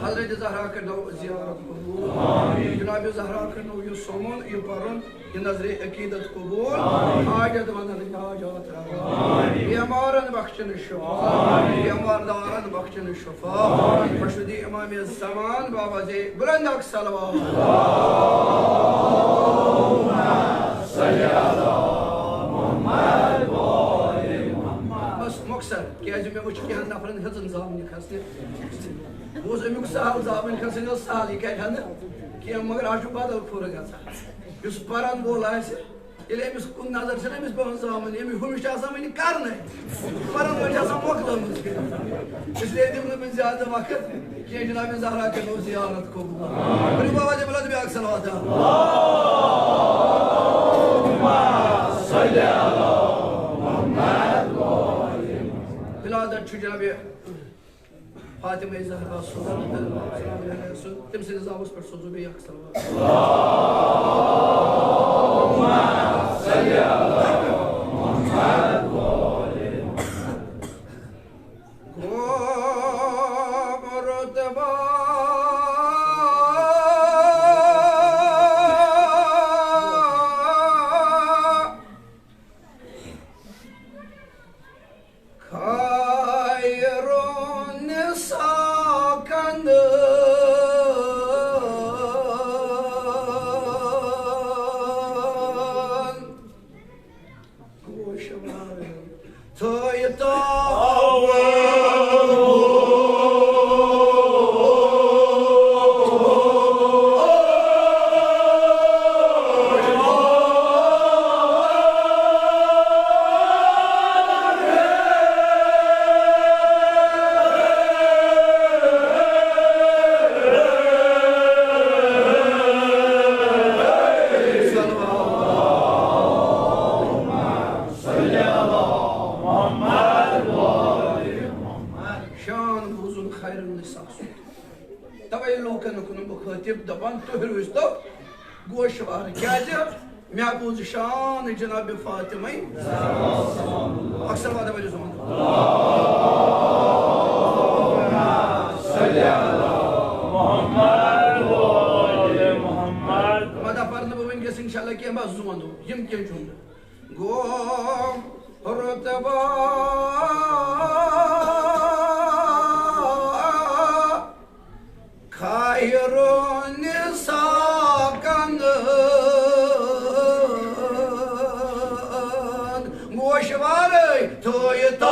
حضرت زہرا کٔرنو زیارت قبول۔ جناب زہرا کٔرنو یہِ سومُن، یہِ پرُن، یہِ نظرِ عقیدت قبول۔ حاجت مندن حاجات روا۔ بیمارن بخشن شفا۔ بیمار دارن بخشن شفا۔ مشہدی امام زمان بابا جی بلند اکھ صلوات۔ بس مۄخصر، کیازِ مےٚ وٕچھ کینٛہَن نفرن ہیٚژٕن زامنہِ کھسنہِ۔ بہٕ اوسُس اَمیُک سہل، زامنہِ کھسٕنۍ ٲس سہل، یہِ کَتہِ ہا نہٕ کینٛہہ، مگر آز چھُ بدل کھُر گژھان۔ یُس پرن وول آسہِ، ییٚلہِ أمِس کُن نظر چھَنہٕ أمِس پٮ۪وان زامٕنۍ، أمِس ہُمِس چھِ آسان وٕنہِ کرنَے۔ پرن وٲلۍ چھِ آسان مۄکلٲمٕژ۔ اس لیے دِمہٕ نہٕ بہٕ زیادٕ وقت کینٛہہ، جناب زہرا کٔرنو زیارت قبول۔ ؤنِو بابا جی بلند بیٛاکھ صلوات۔ ولادت چھُ جناب فاطمہ زہرا سُنٛد، سلام علیہ سُنٛد، تٔمۍ سٕنٛدِس ناوَس پٮ۪ٹھ سوزو بیٚیہِ اکھ صلوات۔ خیر النساء کنن گوشوار تھٲیِتھ۔ شان بوزُن خیر النساء سُنٛد۔ توے لوٗکن کُن مُخٲطِب دَپان، تُہۍ روٗزۍتو گوشوار۔ کیٛازِ؟ مےٚ بوٗز شان جناب فاطمہ۔ اکثر وعدہ ؤلِو زمان۔ محمد وآل محمد۔ وعدہ پرنہٕ بہٕ وٕنکیٚس انشاءاللہ کینٛہہ، بس زون دو، یِم کینٛہہ چھُنہٕ۔ گوٚو رُتبہ خیر النساء کنن گوشوارے تھٲیِتھ۔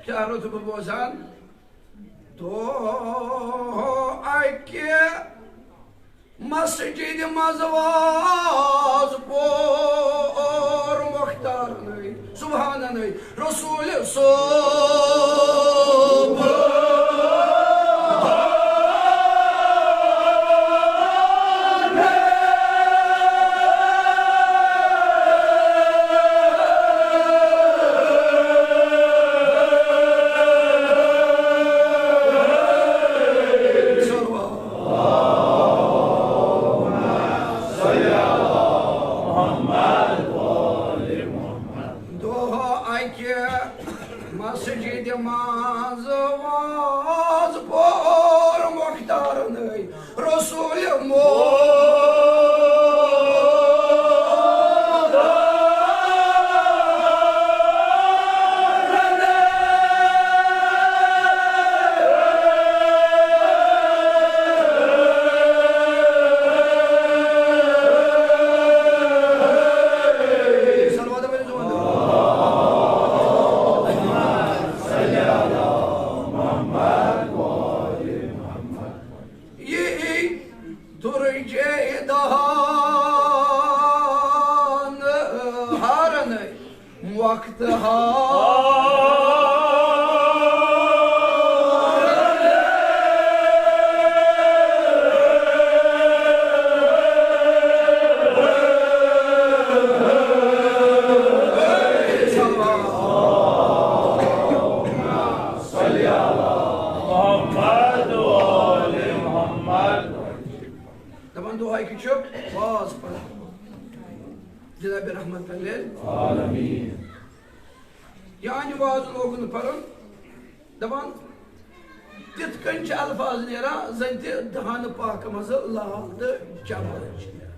کیٛاہ رُتبہٕ بوزان؟ دۄہ اَکہِ مسجد منٛز واز پوٚر مختارنٕے، سبحاننٕے، رسول صٲب۔ دۄہ اَکہِ مسجد منٛز واز پوٚر مختارنٕے، رسول مو یی درجے دہان ہارنٕے وقت ہار۔ دپان دۄہے کہِ چھُ واز پران۔ جناب رحمت للعالمین۔ یعنی واز لوگُن پرُن، دپان، تِتھ کٔنۍ چھِ الفاظ نیران، زن تہِ دہان پاک منٛز لال تہٕ جبر چھِ نیران۔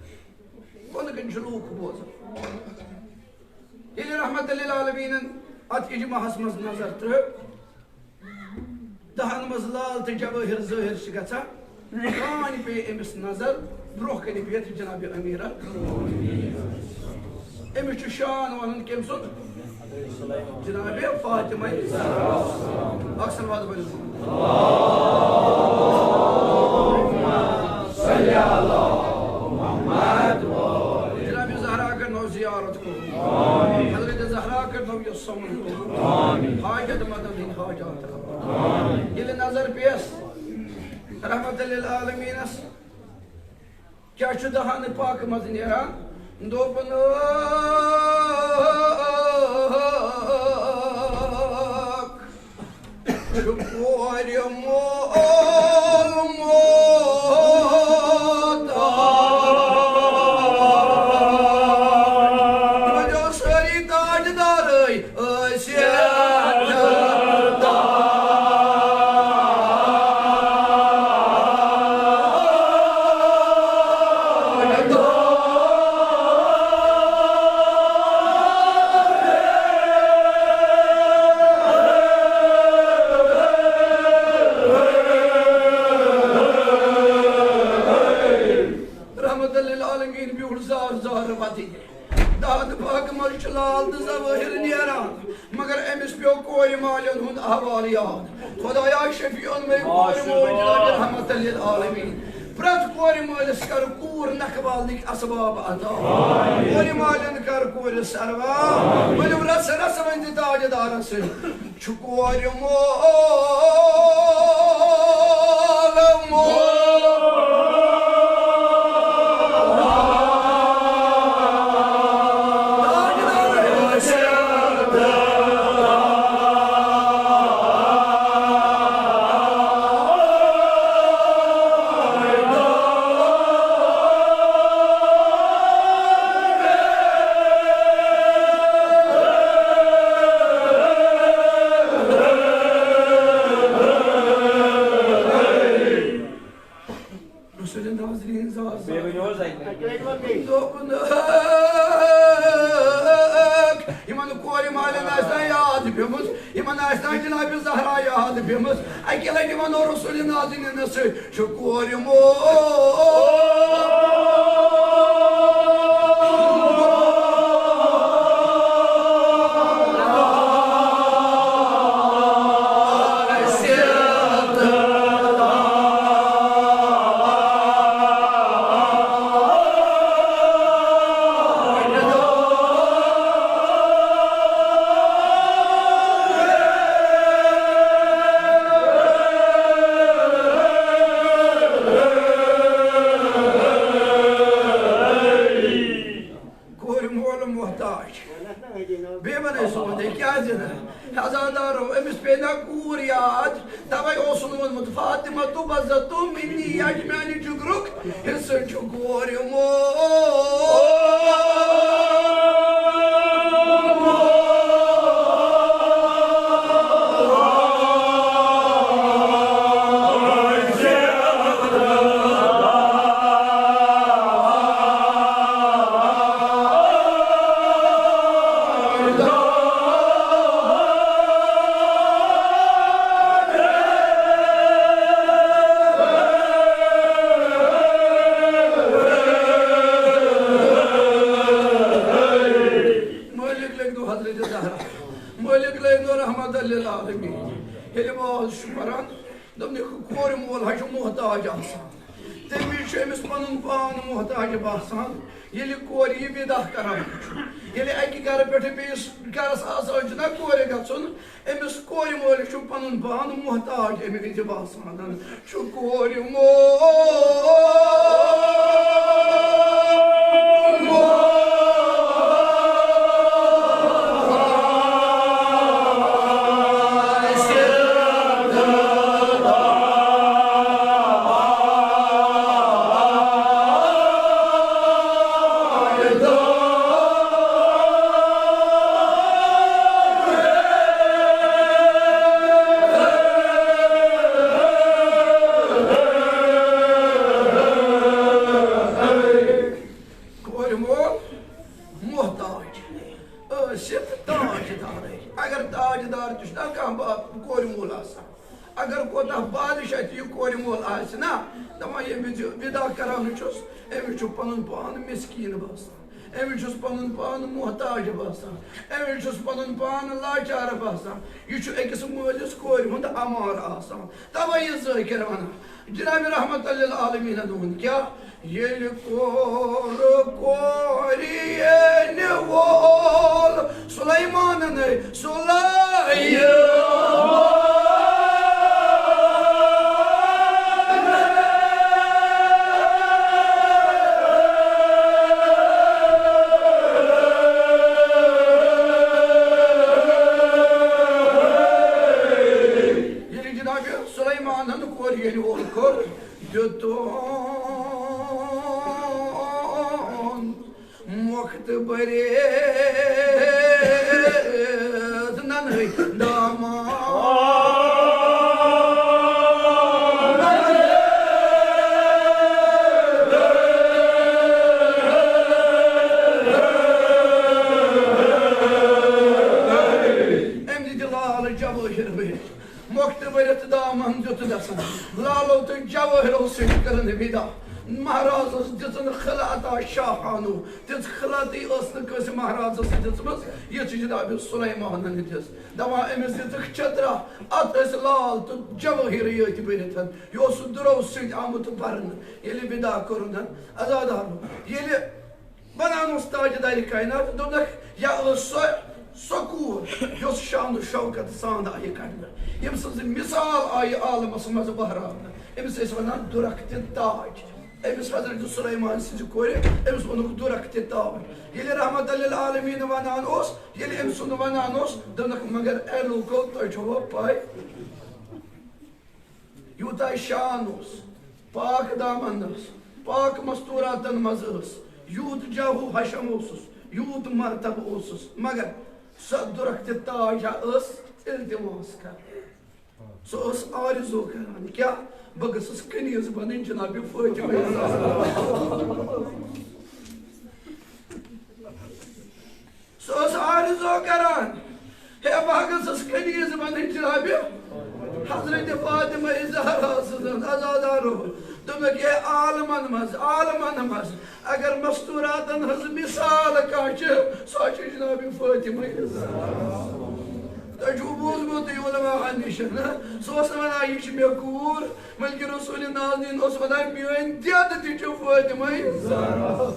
بۄنہٕ کَنہِ چھِ لوٗکھ بوزان۔ ییٚلہِ رحمت للعالمینن اتھ اجماعس منٛز نظر ترٲو، دہن منٛز لال تہٕ جوٲہر ظٲہر چھِ گژھان، پرٛانہِ پیٚیہِ أمِس نظر، برٛونٛہہ کنہِ بِہِتھ جناب امیرن۔ أمِس چھُ شان ونُن کٔمۍ سُنٛد؟ جناب فاطمہ زہرا۔ اکثر وعدٕ ؤلِو۔ جناب زہرا کرنو زیارت کو۔ آمین۔ حضرت زہرا کرنو یہِ سمن کو۔ آمین۔ حاجت مدد ہٕنٛدۍ حاجات روا۔ آمین۔ ییٚلہِ نظر پیٚیس رحمت للعالمینس، کیٛاہ چھُ دہانہٕ پاکہٕ منٛز نیران؟ دوٚپُن، ٲسِتھ۔ رحمت للعالمین بیوٗٹھ زار زار وَتہِ۔ داد پاکہٕ منٛز چھُ لال تہٕ ظوٲہِر نیران، مگر أمِس پیوٚو کورِ مالٮ۪ن ہُنٛد احوال یاد۔ خدایا شفیع الملک کورِ مول جناب رحمت للعالمین۔ پرٛٮ۪تھ کورِ مٲلِس کر کوٗر نکھٕ والنٕکۍ اسباب عطا۔ کورِ مالٮ۪ن کر کورِ سروا۔ ؤلِو رس رس ؤنۍ تہِ تاج دارس سۭتۍ۔ چھُ کورِ مول مول۔ رسول ناظرین زار زار۔ بیٚیہِ ؤنِو حظ اَکہِ لَٹہِ۔ دوٚپُن، یِمن کورِ مالٮ۪ن آسہِ نا یاد پیٚمٕژ، یِمن آسہِ نا جناب زہرا یاد پیٚمٕژ، اَکہِ لَٹہِ وَنو رسول ناظرینس سۭتۍ۔ چھُ کورِ مول۔ کورِ مول محتاج۔ بیٚیہِ وَنَے سونٛدے، کیٛازِ نہٕ؟ عزادارو، أمِس پیٚیہِ نا کوٗر یاد؟ تَوَے اوسُن ووٚنمُت، فاطمہ تو بزہ تو منی، یہِ چھُ میٛانہِ جُگرُک حصہٕ، چھُ کورِ مول۔ مٲلِک لٔگۍ نہٕ حضرت زہرا، مٲلِک لٔگۍ نہٕ رحمت للعالمین۔ ییٚلہِ واز چھُ پَران، دوٚپنَکھ، کورِ مول حظ چھُ محتاج آسان۔ تَمہِ وِزِ چھُ أمِس پَنُن پان محتاج باسان۔ ییٚلہِ کورِ یہِ وِدا کَران چھُ، ییٚلہِ اَکہِ گَرٕ پٮ۪ٹھٕ بیٚیِس گَرَس آسان چھُ نا کورِ گژھُن، أمِس کورِ مٲلِس چھُ پَنُن پان محتاج اَمہِ وِزِ باسان۔ چھُ کورِ مول۔ کورِ مول محتاج ٲسِتھ تاج دارٕے۔ اگر تاج دار تہِ چھُ نا کانٛہہ با-، کورِ مول آسان، اگر کوتاہ بادشاہ تہِ یہِ کورِ مول آسہِ نا، دَپان ییٚمہِ وِزِ وِدا کَران چھُس، أمِس چھُ پَنُن پان مِسکیٖن باسان، أمِس چھُس پَنُن پان محتاج باسان، أمِس چھُس پَنُن پان لاچار باسان۔ یہِ چھُ أکِس مٲلِس کورِ ہُنٛد اَمار آسان۔ تَوَے یہِ ذٲکِر وَنان، جناب رحمت للعالمینن ووٚن کیٛاہ؟ ییٚلہِ کوٚر کورِ ییٚلہِ وول سلیمانن سلیمان۔ ییٚلہِ جناب سلیمانن کورِ ییٚلہِ وول کوٚر، دیُتُن مۄختہٕ بٔرِتھ۔ مۄکھتہٕ بٔرِتھ دامن دیُت دَسَن، لالو تہٕ جوٲہرو سۭتۍ کٔرٕن وِدا۔ مہرازس دِژٕن خلعت عطا شاہانو، تِژھ خلعتٕے ٲس نہٕ کٲنٛسہِ مہرازس دِژمٕژ، یِژھ جناب سلیمانن دِژ۔ دَپان أمِس دِژٕکھ چترا، اَتھ ٲسۍ لال تہٕ جوٲہِر یٲتۍ بٔرِتھ، یہِ اوس سُہ دُرو سۭتۍ آمُت بَرنہٕ۔ ییٚلہِ وِدا کوٚرُن عزادارو، ییٚلہِ ونان اوس تاجدارِ کائنات، دوٚپنکھ، یا ٲس سۄ، سۄ کوٗر، یۄس شان و شوکت سان آیہِ کڑنہٕ، ییٚمہِ سٕنٛز مثال آیہِ عالمس منٛز بہراونہٕ۔ أمِس ٲسۍ ونان درخت تاج۔ أمِس حضرت سلیمان سٕنٛزِ کورِ، أمِس ووٚنُکھ درخت تاج۔ ییٚلہِ رحمت للعالمین ونان اوس، ییٚلہِ أمۍ سُنٛد ونان اوس، دوٚپنکھ، مگر اے لوٗکو، تۄہہِ چھوا پَے؟ یوٗتاہ شان اوس، پاک دامن ٲس، پاک مستوراتن منٛز ٲس، یوٗت جاہ و حشم اوسُس، یوٗت مرتبہٕ اوسُس، مگر سۄ درخت تاج ہا ٲس التماس کران۔ سۄ ٲس آرزو کران، کیٛاہ؟ بہٕ گٔژھٕس کنیز بنٕنۍ جناب فاطمہ۔ سۄ ٲس آرزو کران، ہے، بہٕ گٔژھٕس کنیز بنٕنۍ جناب حضرت فاطمہ زہرا سٕنٛز عزادارو۔ دوٚپمَکھ، ہے، عالمن منٛز، عالمن منٛز اگر مستوراتن ہٕنٛز مثال کانٛہہ چھِ، سۄ چھِ جناب فاطمہ زہرا۔ تۄہہِ چھُو بوٗزمُت یہِ علماء ہن نِش، نہ؟ سُہ اوس نہٕ ونان، یہِ چھِ مےٚ کوٗر، بلکہِ رسول نازنین اوس ونان، میٲنۍ دٮ۪د تہِ چھِ فاطمہ زہرا۔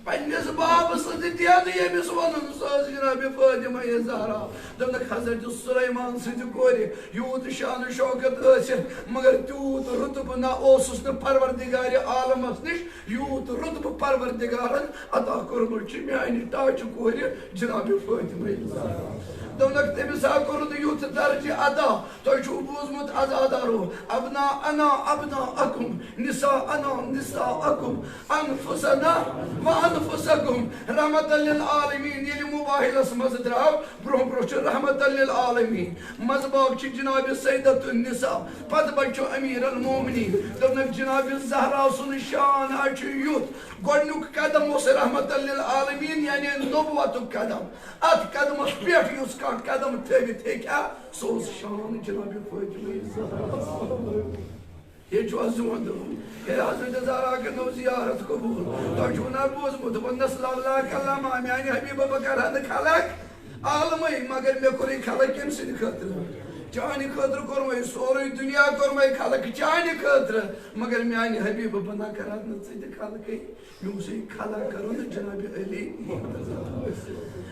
پننِس بابہٕ سٕنٛدِ دٮ۪دٕ ییٚمِس ووٚنُن، سۄ ٲس جناب فاطمہ زہرا۔ دوٚپنکھ، حضرت سلیمان سٕنٛدِ کورِ یوٗت شان و شوکت ٲسِتھ، مگر تیوٗت رُتبہٕ نہ اوسُس نہٕ پروردگارِ عالمس نِش، یوٗت رُتبہٕ پروردگارن عطا کوٚرمُت چھُ میانہِ ٹاچہِ کورِ جناب فاطمہ زہرا۔ دوٚپنکھ، تٔمِس ہا کوٚرُن یُتھ درجہِ عطا، تۄہہِ چھُو بوٗزمُت عزادارو، ابناءنا ابناءکم، نساءنا نساءکم، انفسنا و انفسکم۔ رحمت للعالمین ییٚلہِ موبایلس منٛز درٛاو، برونٛہہ برونٛہہ چھُ رحمت للعالمین، منٛزٕ باگ چھِ جناب سیدۃ النساء، پتہٕ بچہِ چھُ امیر المومنین۔ دوٚپنکھ، جناب زہرا سُنٛد شان ہا چھُ یُتھ، گۄڈنیُک قدم اوس رحمت للعالمین، یعنی نبوتُک قدم۔ اتھ قدمس پٮ۪ٹھ یُس کانٛہہ قدم تھٲوِتھ ہیٚکہِ ہا، سُہ اوس شان جناب فاطمہ زہرا۔ ییٚتہِ چھُ اَز زیوٗن دِوان۔ ہے، حضرت زہرا کٔرنو زیارت قبوٗل۔ تۄہہِ چھُو نا بوٗزمُت، ووٚننَس، لولا کلام، میانہِ حبیبہ، بہٕ کرٕ ہا نہٕ خلق عالمٕے، مگر مےٚ کوٚرُے خلق کٔمۍ سٕنٛدِ خٲطرٕ؟ چانہِ خٲطرٕ کوٚرمَے، سورُے دُنیا کوٚرمَے خلق چانہِ خٲطرٕ، مگر میانہِ حبیبہ، بہٕ نہ کرٕ ہا نہٕ ژٕ تہِ خلقٕے۔ مےٚ اوس یہِ خلق کرُن جناب علی۔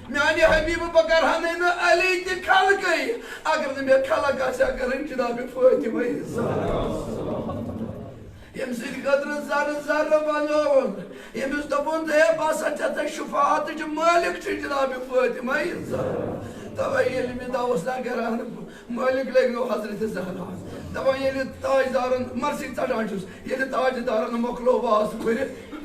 میانہِ حبیبہٕ، بہٕ کرٕ ہا نہٕ علی تہِ خلقٕے، اگر نہٕ مےٚ خلق آسہِ ہا کرٕنۍ جناب فاطمہ زہرا۔ ییٚمہِ سٕنٛدِ خٲطرٕ زرٕ زرٕ بنووُن، ییٚمِس دوٚپُن، ہے، بہٕ ہسا چھَس ژےٚ شفاعتٕچ مٲلِک چھِ جناب فاطمہ زہرا۔ توے ییٚلہِ مےٚ دعوس نہ کران، مٲلِک لگنو حضرت زہرا۔ دپان، ییٚلہِ تاجدارن مرثی ژٹان چھُس، ییٚلہِ تاجدارن مۄکلو واز پٔرِتھ،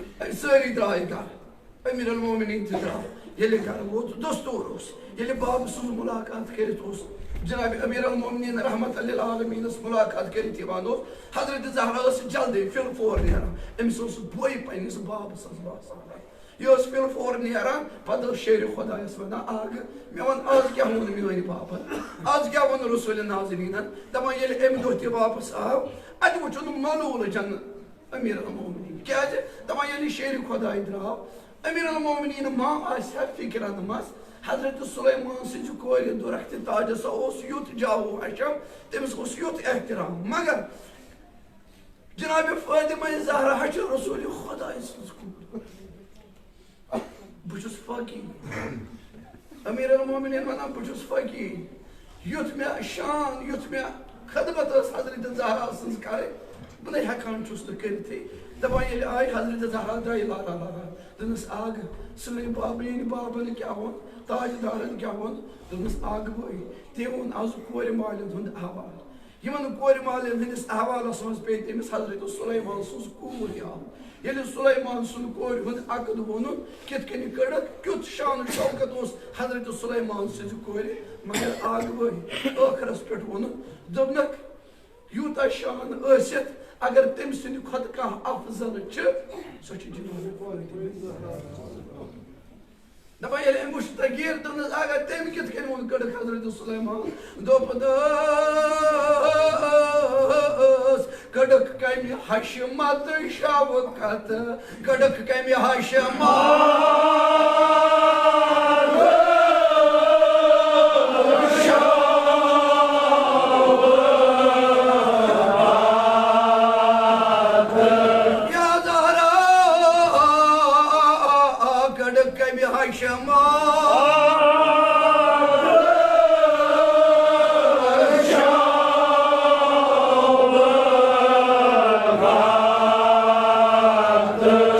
سٲری درٛاے گرٕ۔ امیر المومنین تہِ درٛاو۔ ییٚلہِ گرٕ ووت، دستور اوس، ییٚلہِ بابہٕ سٕنٛز ملاقات کٔرِتھ اوس، جناب امیر المومنین رحمت للعالمینس ملاقات کٔرِتھ یِوان اوس، حضرت زہرا ٲس جلدی فی الفور نیران۔ أمِس اوس بوے پننِس بابہٕ سٕنٛز باسان۔ یہِ ٲس فی الفور نیران، پتہٕ ٲس شیرِ خۄدایس ونان، آ، مےٚ وَن، آز کیٛاہ ووٚن میٲنۍ بابن؟ آز کیٛاہ ووٚن رسول نازنینن؟ دپان، ییٚلہِ امہِ دۄہ تہِ واپس آو، اتہِ وُچھُن ملوٗل جن امیر المومنین۔ کیٛازِ؟ دپان، ییٚلہِ شیرِ خۄداے درٛاو، امیر المومنین ما آسہِ ہا فکرن منٛز، حضرت سلیمان سٕنٛزِ کورِ درخت تاجس اوس یُتھ جاہ و حشم، تٔمِس اوس یُتھ احترام۔ مگر جناب فاطمہ زہرا چھِ رسول خۄداے سٕنٛز کوٗر۔ بہٕ چھُس فقیٖر۔ امیر المومنین ونان، بہٕ چھُس فقیٖر۔ یُتھ مےٚ شان، یُتھ مےٚ خدمت ٲس حضرت زہرا سٕنٛز کرٕنۍ، بہٕ نَے ہٮ۪کان چھُس نہٕ کٔرِتھٕے۔ دَپان، ییٚلہِ آیہِ حضرت زہرا درٛایہِ لارا لارا، دوٚپنَس، اَگ، سٲنۍ بابہٕ، یِہِنٛدۍ بابَن کیٛاہ ووٚن، تاجدارَن کیٛاہ ووٚن؟ دوٚپنَس، اَگ بٲے، تٔمۍ ووٚن آز کورِ مالٮ۪ن ہُنٛد احوال۔ یِمَن کورِ مالٮ۪ن ہٕنٛدِس احوالَس منٛز پیٚیہِ تٔمِس حضرت سُلیمان سٕنٛز کوٗر یاد۔ ییٚلہِ سُلیمان سُنٛد کورِ ہُنٛد عقد ووٚنُن، کِتھ کٔنۍ کٔڑٕکھ، کیُتھ شان و شوکت اوس حضرت سُلیمان سٕنٛزِ کورِ، مگر آگہٕ وٲے ٲخرس پٮ۪ٹھ ووٚنُن، دوٚپنکھ، یوٗتاہ شان ٲسِتھ اگر تٔمۍ سٕنٛدِ کھۄتہٕ کانٛہہ افضل چھِ، سۄ چھِ جناب فاطمہ۔ دپان، ییٚلہِ أمۍ وُچھ تقیٖر، دوٚپنس، اگر تٔمۍ کِتھ کٔنۍ ووٚن حضرت سلیمان دوٚپنَس، کٔڑٕکھ کَمہِ ہشہِ مَتہٕ شوکت، کٔڑٕکھ کَمہِ ہشہِ مَتہٕ شوکت۔ یا زہرا، کٔڑٕکھ کَمہِ ہشہِ مَتہٕ شوکت۔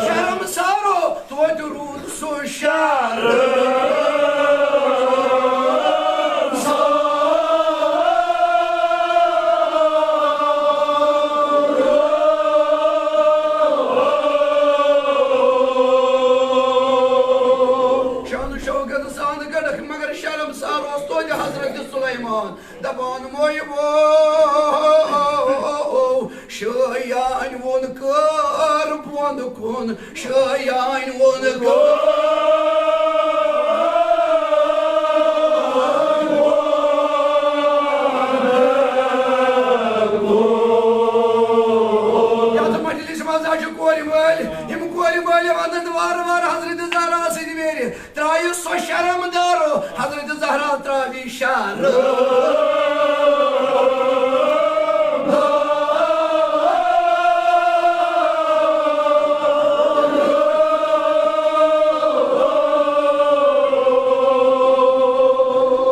شرمسارو توتہِ روٗد سُہ شرمسار۔ شان و شوکت سان کٔڑٕکھ، مگر شرمسار اوس توتہِ حضرت سلیمان۔ دپان موے وو، شایان ووٚن کر بۄن کُن، شایان ووٚن کر۔ یتھ مجلس منٛز ہا چھِ کورِ مٲلۍ، یِم کورِ مٲلۍ ونان وارٕ وارٕ حضرت زہرا سٕنٛدِ ویرِ۔ ترٛایہِ سۄ شرم دارو، حضرت زہرا ترٛاوِ شرم۔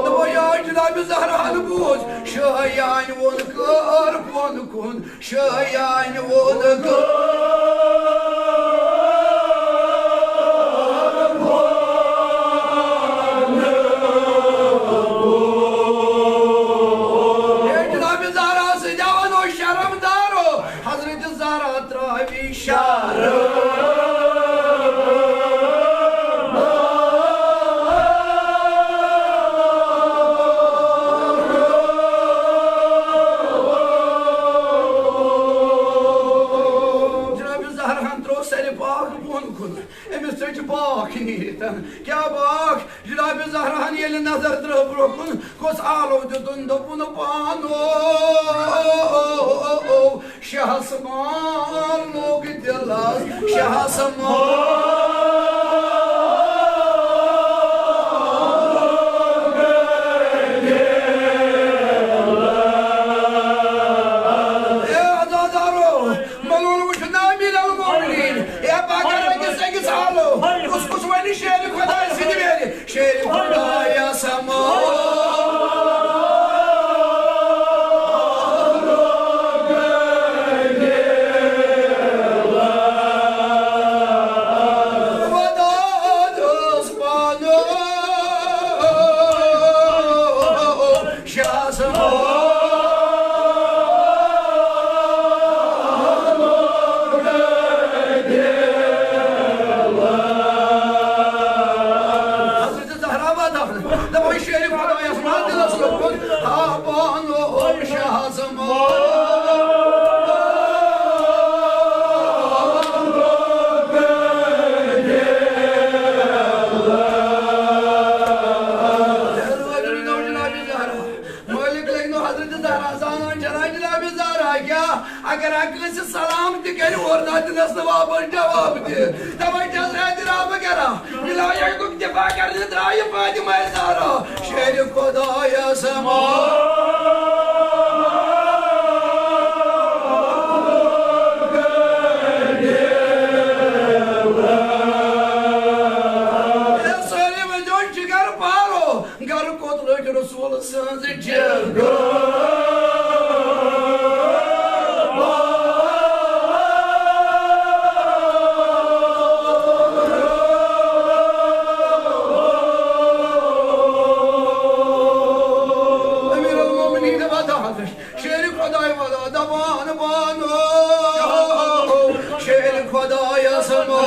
دوٚپُن، یا جناب زہرا ہن بوٗز، شایان ووٚن کر بۄن کُن۔ شایان ووٚن گوٚو۔ ہے جناب زہرا سٕنٛدیو وَنو شرم دارو، حضرت زہرا ترٛاوِ شرم۔ جناب زہرا ہن ترٛوو سرِ پاک بۄن کُن۔ أمِس ژٔج پاک نیٖرِتھ۔ کیٛاہ پاک؟ جناب زہرا ہن ییٚلہِ نظر ترٛٲو برٛونٛہہ کُن، کُس آلو دیُتُن، دوٚپُن پانو۔ شہس مان لوٚگ دِلس، شہس مان۔ اے عزادارو، ملوٗل وٕچھُن نا امیر المومنین۔ اے پگاہ أکِس أکِس حالو۔ کُس کُس ونہِ شیرِ خۄداے سٕنٛدِ ویرِ؟ شیرِ خۄدایس مول۔ وداد اوس پانو۔ شاہ سمو۔ حضرت زہرا واتان، دپان، شیرِ خۄدایس ما دِلس لوٚگمُت، ہا پانو شاہ سمو۔ مٲلِک لٔگۍ نہٕ حضرت زہرا زانان چھنا جناب زہرا کیٛاہ؟ اگر اکھ کٲنٛسہِ سلام تہِ کرِ، اورٕ نہ دِنس نہٕ واپس جواب تہِ۔ توے چھس راتہِ رب کران، ولایتُک دفاع کرنہِ درٛایہِ فاطمہ زہرا، شیرِ خۄدایس مول۔ اے سٲری ؤنۍزیو جگر پارو۔ گرٕ کوٚت لٔج رسول سٕنٛز جگر؟ امیر المومنین ودا حضرت شیر خدای ودا دپان بانو، شیر خدایس مو۔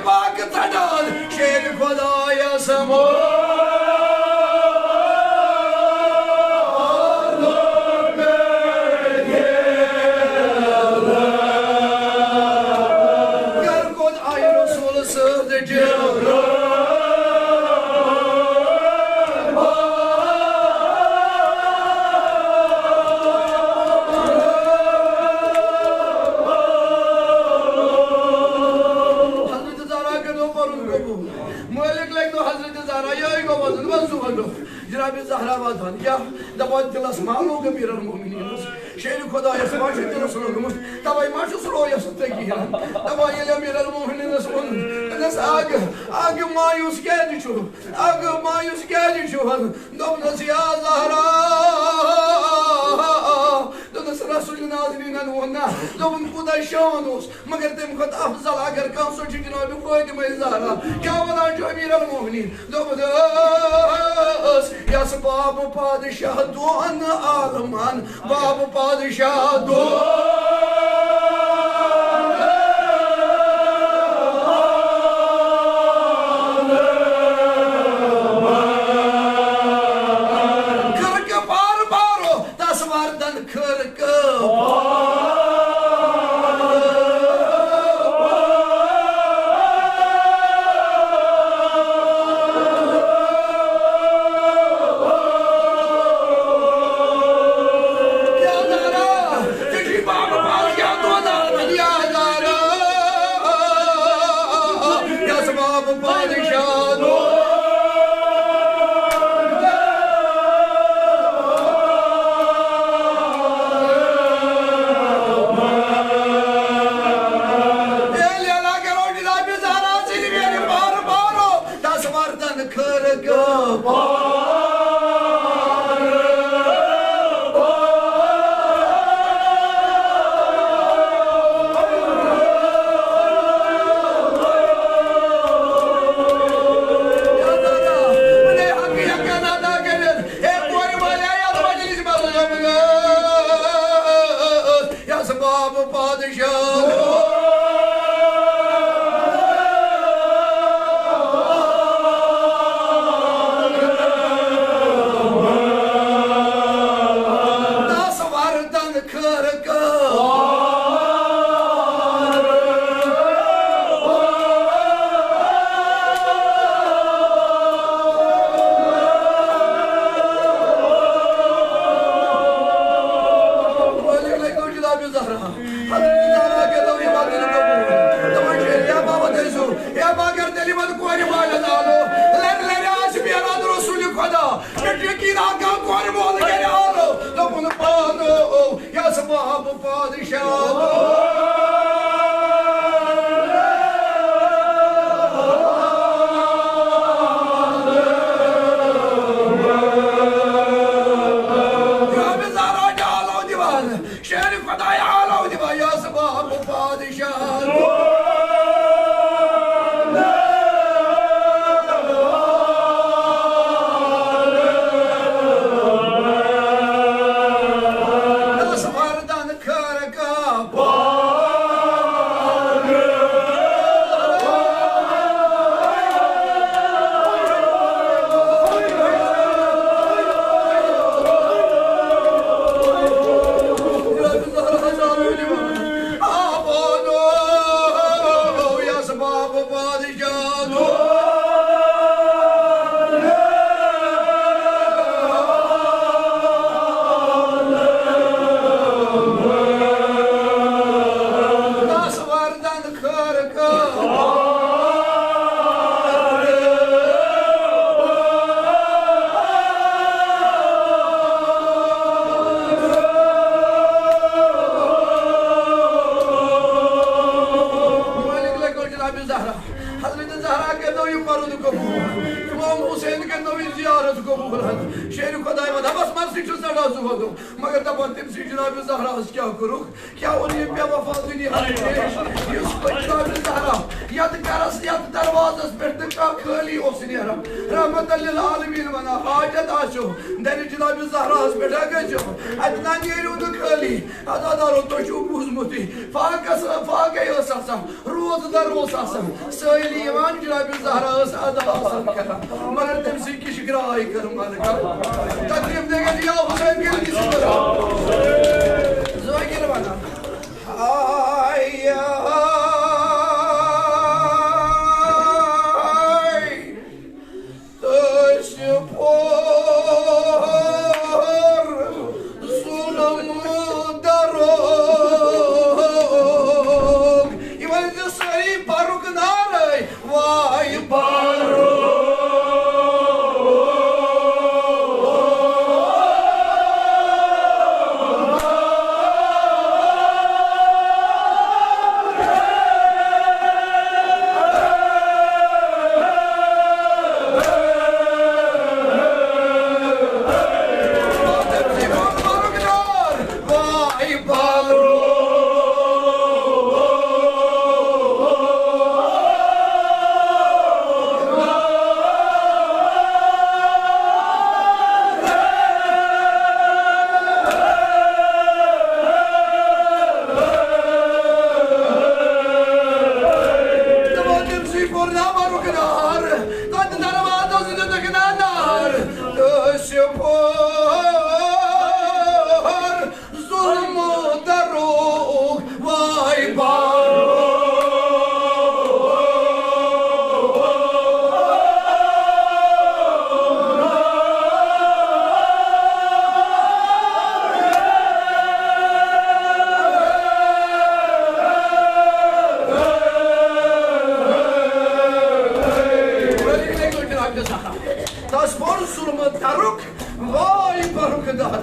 پاک ژٹان شیر خدایس مول۔ گھر کوٚت آیہِ رسول سٕنٛز جبرٲیل؟ حضرت زہرا کٔرِو پَنُن قبوٗل۔ مٲلِک لَگہِ نہٕ حضرت زہرا، یِہوٚے گوٚو وَزن، وَزن وَنو۔ جناب زہرا واتان، کیٛاہ دَپان دِلَس ما لوٚگ امیر المومنینَس؟ شیر خدایَس ما چھُ دِلَس لوٚگمُت؟ تَوَے ما چھُس رویَس تٔکی ہٮ۪وان؟ دَپان ییٚلہِ امیر المومنینَس ووٚن، دوٚپنَس، اَکھ، اَکھ مایوٗس کیٛازِ چھُ؟ اَکھ مایوٗس کیٛازِ چھُ؟ دوٚپنَس، یا زہرا، دوٚپنَس، رسول نازنیٖنَن ووٚن نا، دوٚپُن کوٗتاہ شان اوس۔ مگر تَمہِ کھۄتہٕ افضل اگر کانٛہہ، سُہ چھُ جناب فاطمہ زہرا۔ کیٛاہ وَنان چھُ امیر المومنین؟ دوٚپُن، ٲس یَس باب پادشاہ دۄن عالمن، باب پادشاہ دۄن۔ کھرکہٕ پار پارو، تس وردن کھرکہٕ۔ یا زہرا، ژےٚ چھُے باب پادشاہ دۄن عالمن، یا زہرا، یَس باب پادشاہ دۄن۔ اے لیلا کرو جناب زہرا سٕنٛدِ میلہِ بار بارو، تس وردن کھرکہٕ۔ یا سباب پادشاہ۔ دس وردن کھرکہٕ۔ مٲلِک لَگہِ نہٕ جناب زہرا۔ حضرت زہرا کٔرِو یہِ وَتٕنۍ قبوٗل۔ دَپان چھِ، یا بابا دٔسِو، یا مگر تیٚلہِ وَن کورِ والٮ۪ن آلو۔ لَرِ لَرِ آسہِ میران رسول خدا۔ مےٚ چھُ یقیٖن، اَکھ گام کورِ مول گَرِ آلو۔ دوٚپُن پانو، یَس باب پادشاہ۔ جناب زہرا چھِ آلو دِوان۔ شیر خدای آلو دِوان، یَس باب پادشاہ۔ دس وردن کھرکہٕ۔ دس وردن کھرکہٕ۔ مٲلِک لَگہِ نہٕ جناب زہرا۔ حضرت زہرا کٔرِو یہِ پَرُن قبوٗل۔ امام حسین کٔرِو یہِ زیارت قبوٗل۔ شیر خدای وَنان، بس مرثی چھُ سٮ۪ٹھاہ زُہدُک۔ مگر دَپان تٔمۍ سٕے جناب زہراہَس کیٛاہ کوٚرُکھ؟ کیٛاہ اوٚن یہِ بے وفا دُنیاہَس نِش؟ یُس پٔتۍ جناب زہرا یَتھ گَرَس، یَتھ دَروازَس وازس پٮ۪ٹھ نہٕ کانٛہہ خٲلی اوس نیران۔ رحمت للعالمین ونان، حاجت آسیو، درِ جناب زہراہس پٮ۪ٹھ ہا گٔژھِو، اتہِ نہ نیرِو نہٕ خٲلی۔ عزادارو، تۄہہِ چھُو بوٗزمُتٕے، فاقس، فاقے ٲس آسان، روزٕ دَر اوس آسان، سٲیِل یِوان، جناب زہرا ٲس ادا آسان کران، مگر تٔمۍ سٕے کِش گراے کٔر ملکہ۔ تکلیف دے گژھِ یا حسین کِس کِس کران۔ زٲگِر ونان، ہاے، ہاے۔ تٔسۍ پھوٚر ظُلم دَرُک۔ یہِ ؤنۍ زِ سٲری پَرُک نعرَے، واے پَرُک۔ تِمو تٔمۍ سٕے کوٚر نامَرُک نار، تَتھ دروازَس دِتُکھ نار۔ تٔسۍ پھوٚر ظُلمہٕ دَرُک واے بارو۔ تس پوٚر ظُلمہٕ دَرُک واے بارُک دار۔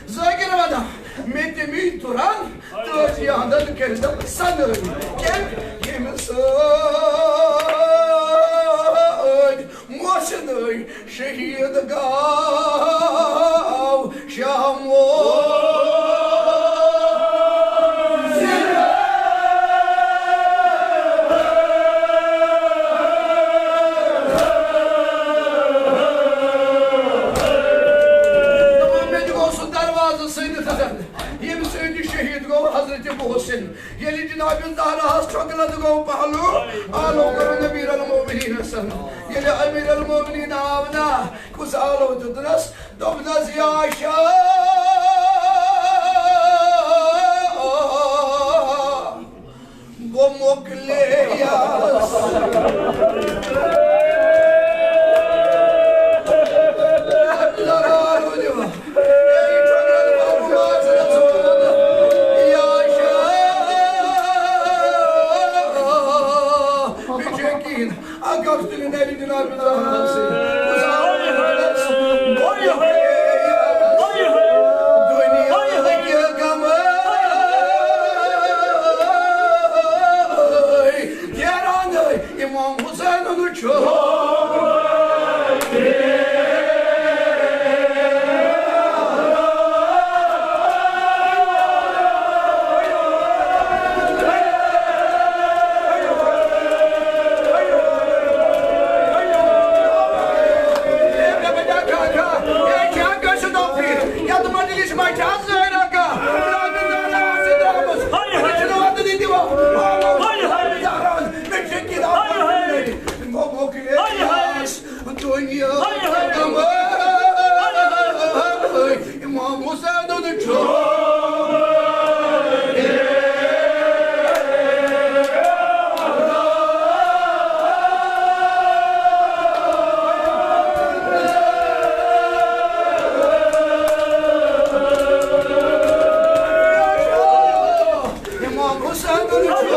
ذٲکِر ونان، مےٚ تہِ مِلۍ تُران تہٕ أتھۍ یہندن کٔرۍ تم سنٲوۍ۔ کٔمۍ؟ ییٚمہِ سۭتۍ محسنٕے شہید گاو شامو۔ دپان، مےٚ تہِ گوٚو سُہ دروازٕ سٔنِتھ زن، ییٚمہِ سۭتۍ یہِ شہید گوٚو حضرت محسن۔ ییٚلہِ جناب زہراہس چھۄکہٕ لد گوٚو پہلو، آلو کوٚرُن امیر المومنینس۔ ییٚلہِ امیر المومنین آو نا، کُس آلو دیُتنس؟ دوٚپنس، یا شاہ، بہٕ مۄکلییس۔ اکھ اکھ تُلِو نبی جناب زہرا سۭتۍ۔ دُنیا کہِ غمہٕ دیران امام حسینُن چھُ۔ یتھ مجلس منٛز چھا ظٲہرا کانٛہہ؟ ہاے ہاے۔ ہاے ہاے۔ ہاے ہاے۔ دُنیا ہاے ہاے۔ امام حسین چھُ۔ امام حسین چھُ۔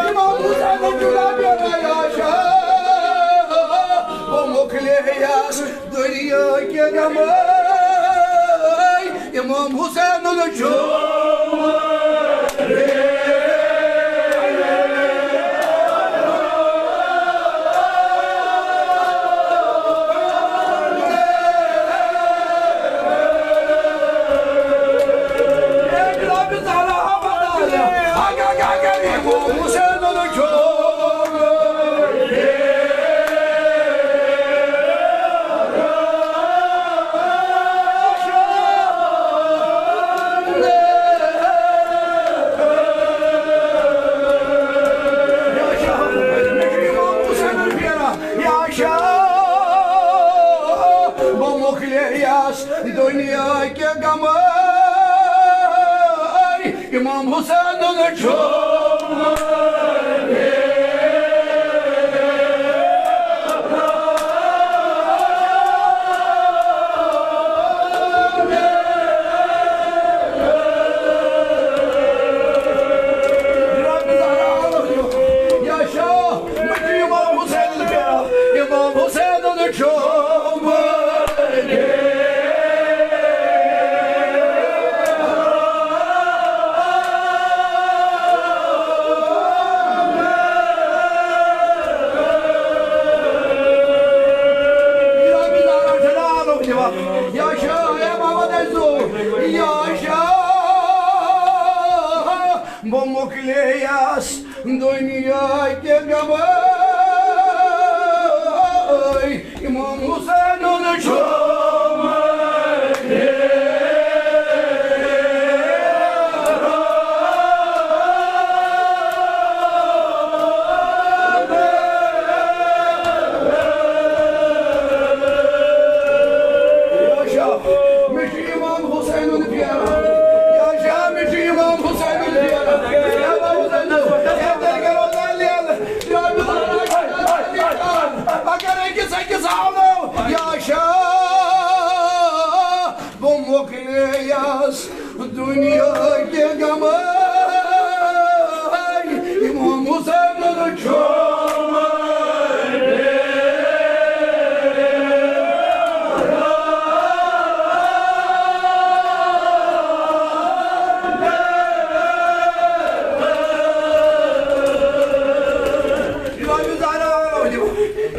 امام حسین چھُ۔ بہٕ مۄکلییس دُنیا کہِ غمے، امام حسینُن چھُ۔ حسین چھُ۔ یا شاہ، مےٚ چھُ امام حسین پیارا، امام حسین چھُ۔ یا شاہ، اے محمد عزو، یا شاہ، بہٕ مۄکلییس دُنیا کہِ غمے، امام حسین چھُ۔ یا شاہ، مےٚ چھُ امام حسین پیارا۔ یا شاہ، مےٚ چھُ امام حسین پیارا۔ یا امام حسین، یا تیٚلہِ کرو نا لیل۔ اگر أکِس أکِس آلو، یا شاہ، بہٕ مۄکلییس دُنیا کہِ غمے، امام حسین چھُ۔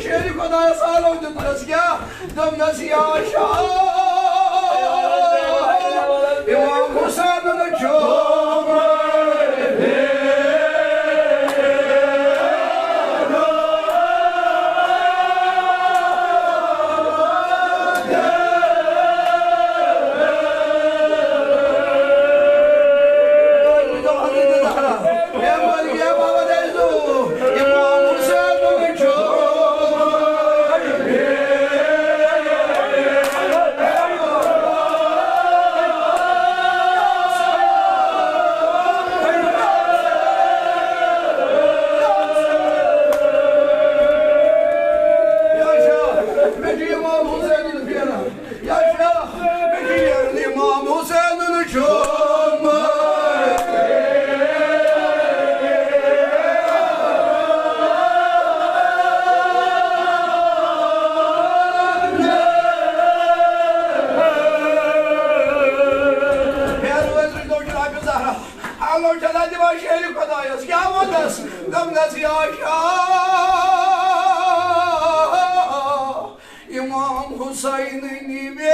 شیرِ خۄدایَس آلو دیُتنَس کیٛاہ؟ دوٚپنَس، یا شاہ، امام حسین چھُ۔ یا شاہ، مےٚ چھُ یہِ امام حسین چھُ۔ آلو چھنا دِوان شیرِ خۄدایَس، کیٛاہ ووٚنُس؟ دوٚپنَس، یا شاہ، امام حسین نِویرِ۔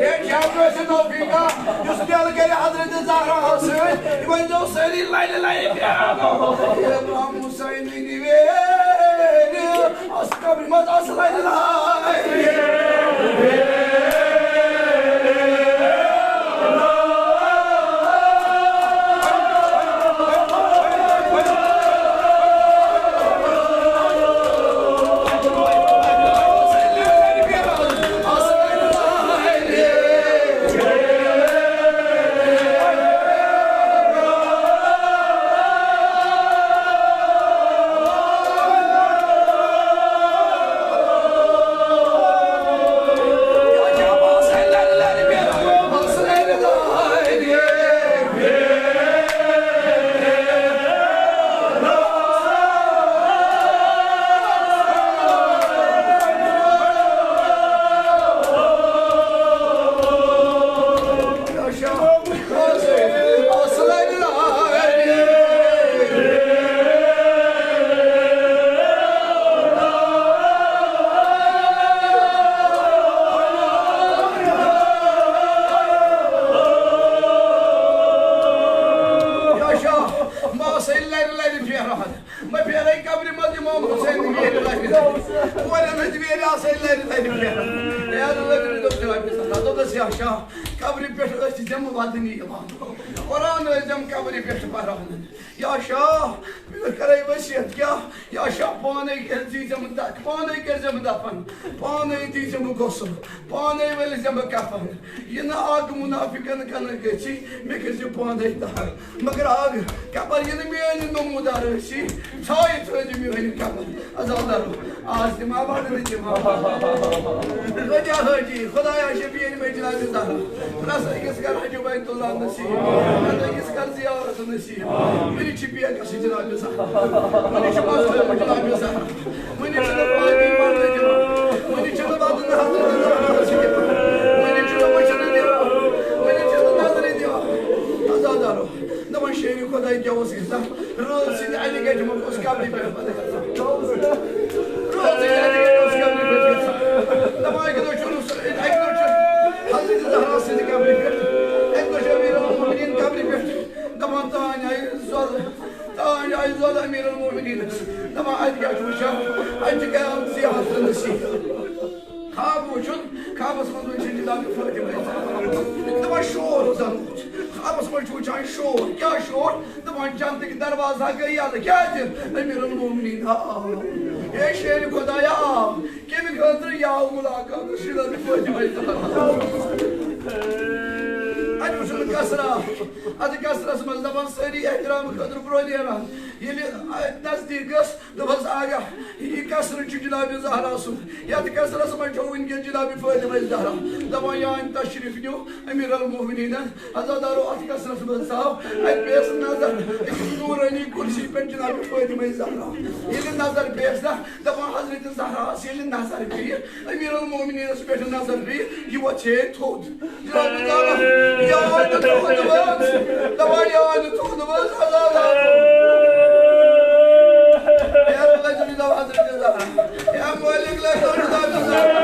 ہے، جابر سے توفیقا، یُس تیل کرِ حضرت زہرا سۭتۍ، یِمن جو سٲری لَرِ لَرِ پھیران۔ امام حسین نِویرِ، اَصٕل قبرِ منٛز اَصٕل لَرِ لَرِ۔ یا شاہ، بہٕ آسَے لَرِ لَرِ پھیران۔ بہٕ پھیرَے قبرِ منٛز امام حسین نِویرِ لَرِ۔ کورٮ۪ن ہٕنٛدۍ ویرِ آسَے لَرِ لَرِ پھیران۔ اے حضرت، دوٚپنَس، یا شاہ، قبرِ پٮ۪ٹھ ٲسۍ تِم ودنہِ یِوان۔ قرآن ٲسۍ تِم قبرِ پٮ۪ٹھ پران۔ یا شاہ، مےٚ کرے وصیت کیٛاہ؟ یا شاہ، پانے کٔرۍ زِ تِم د-، پانے کٔرۍ زِ تِم دفن، پانے دی زِ تِم غسل، پانے ؤلۍ زِ تِم کفن۔ یہِ نہٕ اکھ منافقن کنہٕ گژھِ، مےٚ کٔرۍ زِ پانے دفن۔ مگر اکھ قبر یہِ نہٕ میٲنۍ نمودار ٲسی، ژھایہِ تھٲوزِ میٲنۍ قبر۔ عزادارو، آز تہِ ما بڑٕ نہٕ تہِ ما۔ کۭتیاہ حٲجی، خدایا شفیع مےٚ جناب زہرا۔ پرٛٮ۪تھ أکِس کر حج بیت اللہ نصیب۔ پرٛٮ۪تھ أکِس کر زیارت نصیب۔ مےٚ چھِ بیگ گژھِ جناب زہرا۔ مےٚ چھِ مزہب جناب زہرا۔ وۄنۍ چھُنہٕ پاکی پرنہٕ دِوان۔ وۄنۍ چھُنہٕ وَدُن حضرت زہراہَس یِوان۔ وۄنۍ چھُنہٕ وٕچھنہٕ دِوان۔ وۄنۍ چھُنہٕ نظرِ دِوان۔ عزادارو، دَپان شیرِ خۄداے کیٛاہ اوس گژھان؟ رٲژ سٕنٛدِ اَنہِ گَٹہِ منٛز اوس قبرِ پٮ۪ٹھ پَتہٕ گژھان۔ رٲژ سٕنٛدِ اَنہِ گَٹہِ اوس قبرِ پٮ۪ٹھ گژھان۔ دَپان اَکہِ دۄہ چھُنہٕ سُہ، اَکہِ دۄہ چھُ حضرت زہرا سٕنٛدِ قبرِ پٮ۪ٹھ۔ اَکہِ دۄہ چھُ امیر المومنین قبرِ پٮ۪ٹھ۔ دَپان تانۍ آیہِ زۄل۔ تانۍ آیہِ زۄل امیر المومنینس۔ دَپان، اَتہِ کیٛاہ چھُ وٕچھان؟ اَتہِ چھِ کران زیارت نصیب۔ خواب وٕچھُن، خوابس منٛز وٕچھُن جناب فاطمہ۔ دَپان، شور زن اوس۔ خوابس منٛز چھُ وٕچھان شور۔ کیٛاہ شور؟ دَپان، جنتٕکۍ دروازٕ ہا گٔے یَلہٕ۔ کیٛازِ؟ امیر المومنین آو۔ اے شیرِ خۄدایا آو۔ کَمہِ خٲطرٕ؟ یہِ آو مُلاقاتس جناب فاطمہ۔ اَتہِ وٕچھُن قصرا۔ اَتھ قصرس منٛز دَپان سٲری احترام خٲطرٕ برٛونٛہہ نیران۔ ییٚلہِ اَتہِ نزدیٖک گٔژھ، دوٚپُس، آگاہ، یہِ قصر چھُ جناب زہرا سُنٛد۔ یَتھ قصرس منٛز چھو وٕنکیٚن جناب فاطمہ زہرا۔ دَپان، یہِ أنۍ تشریٖف نیوٗ امیر المومنینن۔ عزادارو، اَتھ قصرس منٛز ژاو، اَتہِ پیٚیَس نظر أکِس نوٗرٲنی کُرسی پٮ۪ٹھ جناب فاطمہ زہرا۔ ییٚلہِ نظر پیٚیَس نا، دَپان، حضرت زہراہَس ییٚلہِ نظر پیٚیہِ، امیر المومنینس پٮ۪ٹھ نظر پیٚیہِ، یہِ وۄتھِ ہے تھوٚد۔ جناب زہرا، یہِ آو نہٕ تھوٚد وٲژ۔ دَپان، یہِ آو نہٕ تھوٚد وٲژ، عزادارو۔ اے اللہ جل جلالہ، حضرت زہرا۔ اے مٲلِک، لَگٲو جناب زہرا۔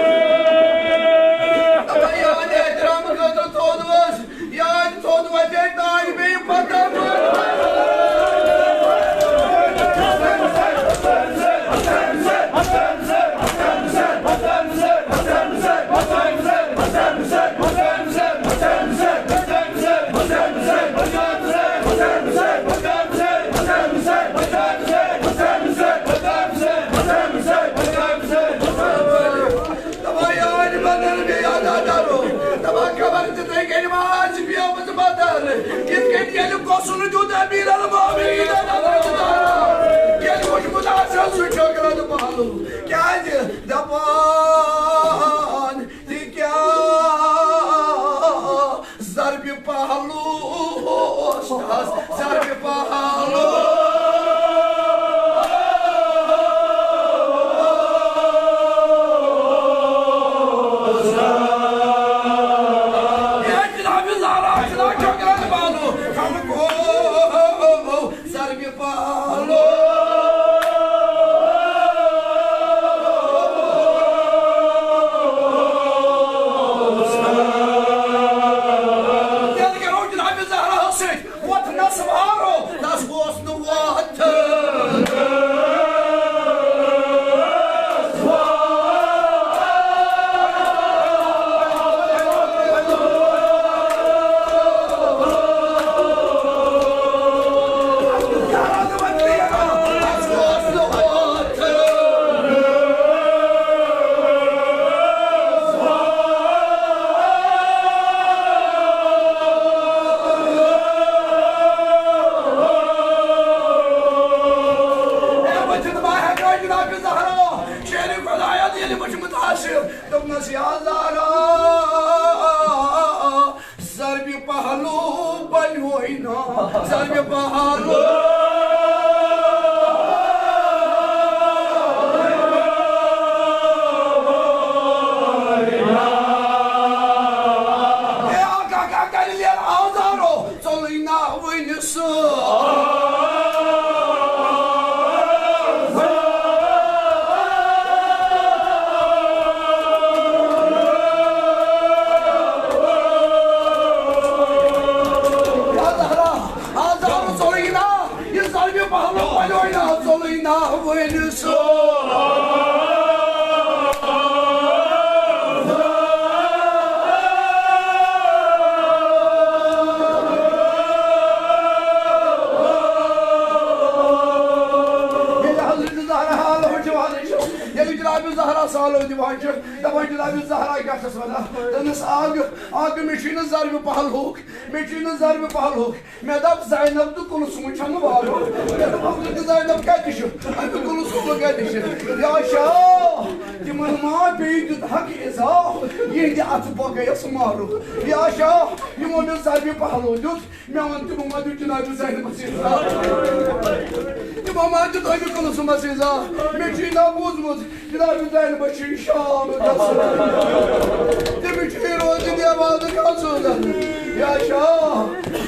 دَپان، یہِ آو نہٕ احترام خٲطرٕ تھوٚد وٲژ۔ یاد تھوٚد وَتہِ تانۍ بیٚیہِ پَتہ۔ دَپان، یاد بدل بیٚیہِ یاد دَرو۔ دَپان، خبر تِتھَے کٔنۍ ما آسہِ پیومُت بدل۔ یِتھ کٔنۍ ییٚلہِ غسل دیُت امیر المومنین حضرت زہرا۔ ییٚلہِ وٕچھمُت آسہِ سُہ چھُ غلط پہلو۔ کیٛازِ؟ دَپان، تہِ کیٛاہ ضربِ پہلو اوس تس، ضربِ پہلو۔ ہے جناب زہرا، جناب چکرن بانو، ہم کو ضربِ پہلو۔ تیٚلہِ کَرو جناب زہراہَس سۭتۍ وۄتھنَس وارو، تَس اوس نہٕ وۄتھُن۔ اے وٕچھِتھ ما ہٮ۪کہٕ جناب زہرا، شیرِ خۄدایَن ییٚلہِ وٕچھمُت آسہِ، دوٚپنَس، یا زہرا، ضربِ پہلو بنیوے نا، ضربِ پہلو۔ اے آقا، کا کَرِ لیر آزارو، ژوٚلُے نا وٕنہِ سُہ۔ یا زہرا، آز آو ژوٚلُے نا، یہِ ضربِ پہلو پلیوے نا، ژوٚلُے نا وٕنہِ سُہ۔ سالو دِوان چھِ، دَپان جناب زہرا کیٛاہ چھَس وَنان؟ دوٚپنَس، اَکھ، اَکھ، مےٚ چھُے نہٕ ضربِ پہلوُک، مےٚ چھُے نہٕ ضربِ پہلوُک۔ مےٚ دوٚپ، زینب تہٕ کُلثوم چھَنہٕ وارو۔ مےٚ دوٚپ، اَمہِ زینب کَتہِ چھِ؟ اَمہِ کُلثوم کَتہِ چھِ؟ یا شاہ، تِمَن ما بیٚیہِ دیُت حق اِزا، یِہِنٛدِ اَتھٕ پَکٲیَس مارُکھ۔ یا شاہ، یِمو مےٚ ضربِ پہلو دیُت، مےٚ وَن، تِمو ما دیُت جناب زینبَس اِزا؟ تِمو ما دیُت اَمہِ کُلثومَس اِزا؟ مےٚ چھُے نا بوٗزمُت، جناب زینبَس چھُے شام گژھُن۔ تٔمِس چھُے روزِ نٮ۪ماز گژھُن۔ یا شاہ،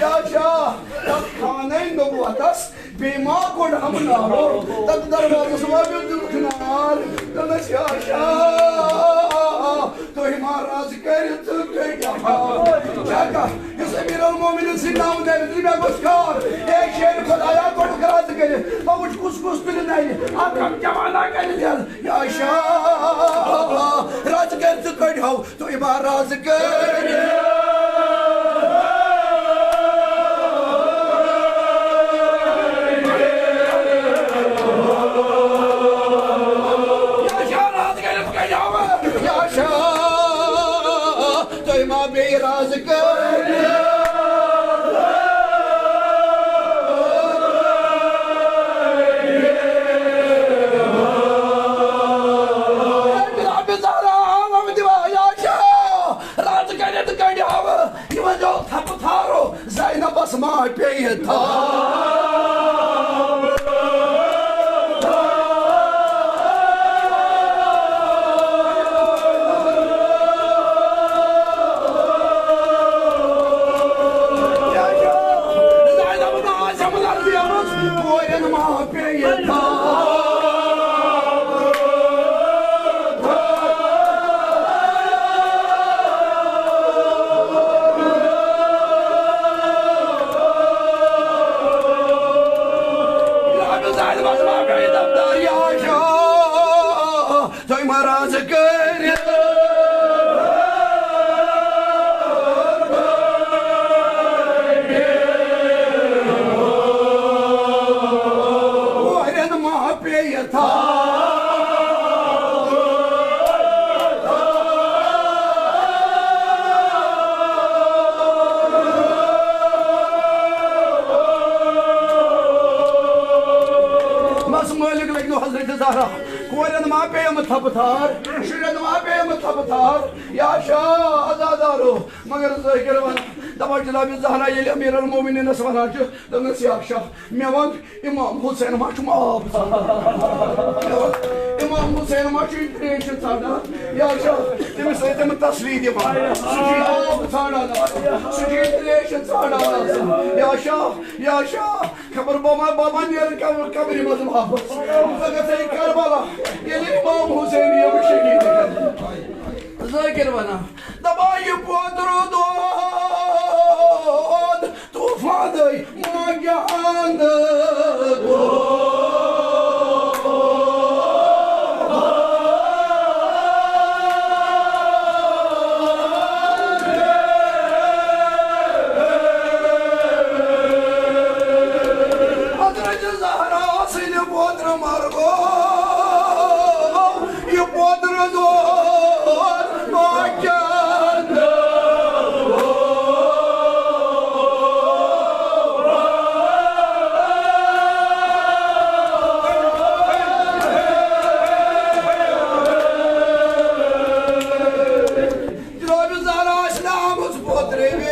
یا شاہ، تَتھ خانَے نبوتَس بیٚیہِ ما کوٚڑ ہم نارو؟ تَتھ دروازَس ما پیوٚو دیُتھ نار؟ دوٚپنَس، یا شاہ، تُہۍ ما راز کٔرِتھ کٔڑۍ ہاو۔ چھا کانٛہہ یُس امیر المومنین سٕنٛدِ ناوٕ دَرِ، مےٚ گوٚژھ خیال، اے شیر خدایا، گۄڈٕ راز کٔرِتھ، بہٕ وٕچھ کُس کُس تُلہِ نَرِ، اکھ اکھ جوانا کَرِ یَلہٕ۔ یا شاہ، راز کٔرِتھ کٔڑۍ ہاو، تُہۍ ما راز کٔرِتھ۔ یا شاہ، راز کٔرِتھ کٔڑۍ ہاو، یا شاہ۔ تُہۍ ما بیٚیہِ راز کٔرِو؟ رب زہرا عالم دیوا یا شاہ، راز کٔرِتھ کٔڑۍ ہاو، یہِ وۄنۍ زیو تھپہٕ تھارو، زینبس ما پیٚیہِ تھپھ۔ تُہۍ ما راز کٔرِو؟ کورٮ۪ن ما پیٚیہِ تھپھ؟ بس مٲلِک لٔگۍ نہٕ حضرت زہرا۔ کورٮ۪ن ما پیٚیَم تھپہٕ تھار، شُرٮ۪ن ما پیٚیَم تھپہٕ تھار۔ یا شاہ عزادارو، مگر ذٲکِر وَنان، دَپان جناب زہرا ییٚلہِ امیر المومنینس وَنان چھِ، دوٚپنَس، یا شاہ، مےٚ وَن، امام حسین ما چھُم آب ژھانٛڈان؟ مےٚ وَن، امام حسین ما چھُ یہِ ترٛیش ژھانٛڈان؟ یا شاہ، تٔمِس ٲسۍ تِم تسلی دِوان، سُہ چھُ یہِ آب ژھانٛڈان آسان، سُہ چھُ یہِ ترٛیش ژھانٛڈان آسان۔ یا شاہ، یا شاہ، خبر بابا، بابا نیرٕ قبر، قبرِ منٛز واپس۔ بہٕ گژھٕ ہے کربلا، ییٚلہِ امام حسین یِم شہیٖد گژھِ۔ ذٲکِر وَنان، دَپان یہِ پوترٕ دود، طوفانٕے ما جان دود۔ حضرت زہرا سٕنٛدِ پوترٕ مرگو، یہِ پوترٕ دود ما جان دود۔ جناب زہرا آسہِ نہٕ آمٕژ پوترِ ویرِ،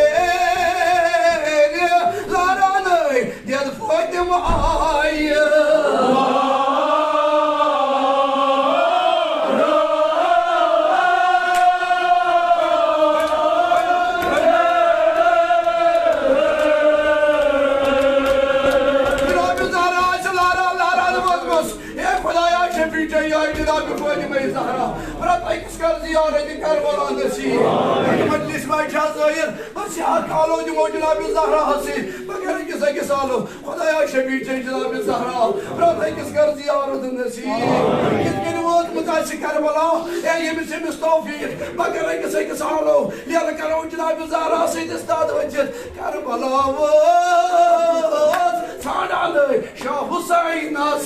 زہرا نٔے دٮ۪د فٲطمہٕ آیہِ۔ جناب زہرا آسہِ لاران لاران وٲژمٕژ۔ اے خدایا، شفیع چے یہِ جناب فاطمہ زہرا، پرٛٮ۪تھ أکِس کر زیارت کربلا نصیب۔ یہِ مجلس ما چھا ظٲہر؟ بس یہِ اکھ آلو دِمو جناب زہراہس سۭتۍ، بغیر أکِس أکِس آلو۔ خدایا، شفیع چے جناب زہرا، پرٛٮ۪تھ أکِس کر زیارت نصیب۔ یِتھ کٔنۍ وٲژمٕژ آسہِ کربلا، اے ییٚمِس ییٚمِس توفیق، بغیر أکِس أکِس آلو، لیلہٕ کرو جناب زہرا سۭتۍ استاد ؤتھِتھ۔ کربلا وٲژ ژھانٛڈان شاہ حسینس۔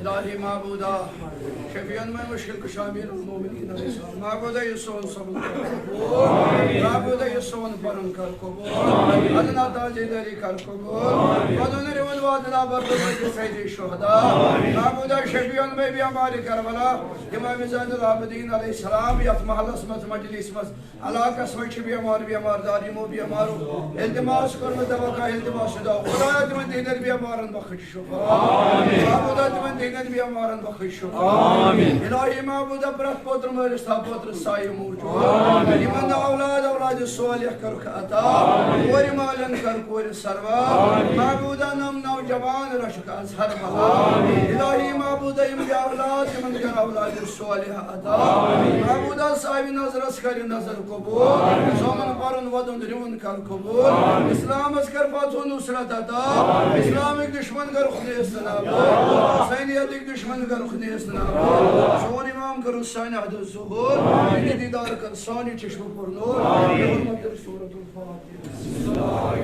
الہی معبودا، شفیع المشکل کشا امیر المومنین علیہ السلام، معبودا یُس سون صبر کر قبول، معبودا یُس سون پرن کر قبول، ادنا تاجداری کر قبول، بدون رون وادنا بردو سید شہدا، معبودا شفیع المبی امار کربلا، امام زین العابدین علیہ السلام، یتھ محلس منٛز مجلس منٛز علاقس منٛز چھِ بیمار، بیمار دار، یِمو بیمارو التماس کوٚرمُت، دوا کانٛہہ التماس چھُ دوا۔ خدایا، تِمن تِہنٛدٮ۪ن بیمارن بخش شفا۔ معبودا، تِمن تِہنٛدٮ۪ن بیمارن بخش شفا۔ الہی معبودا، پرٛٮ۪تھ پوترٕ مٲلِس تھاو پوترٕ سایہِ موٗجوٗد۔ یِمن نہٕ اولاد، اولاد صالح کٔرٕکھ عطا۔ کورِ مالٮ۪ن کر کورِ سروا۔ معبودا، نم نوجوان رچھُکھ از ہر بلا۔ الہی معبودا، یِم بے اولاد، تِمن کر اولاد صالح عطا۔ معبودا، صاحب نظرس کر نظر قبول۔ سون پرن ودن رون کر قبول۔ اسلامس کر فتح و نصرت عطا۔ اسلامک دشمن کر خدیس نابود۔ حسینیتک دشمن کر خدیس نابود۔ سون امام کر سانہِ حد ظہور۔ یہِ دیدار کر سانہِ چشم پر نور۔ بحرمت سورة الفاتحہ۔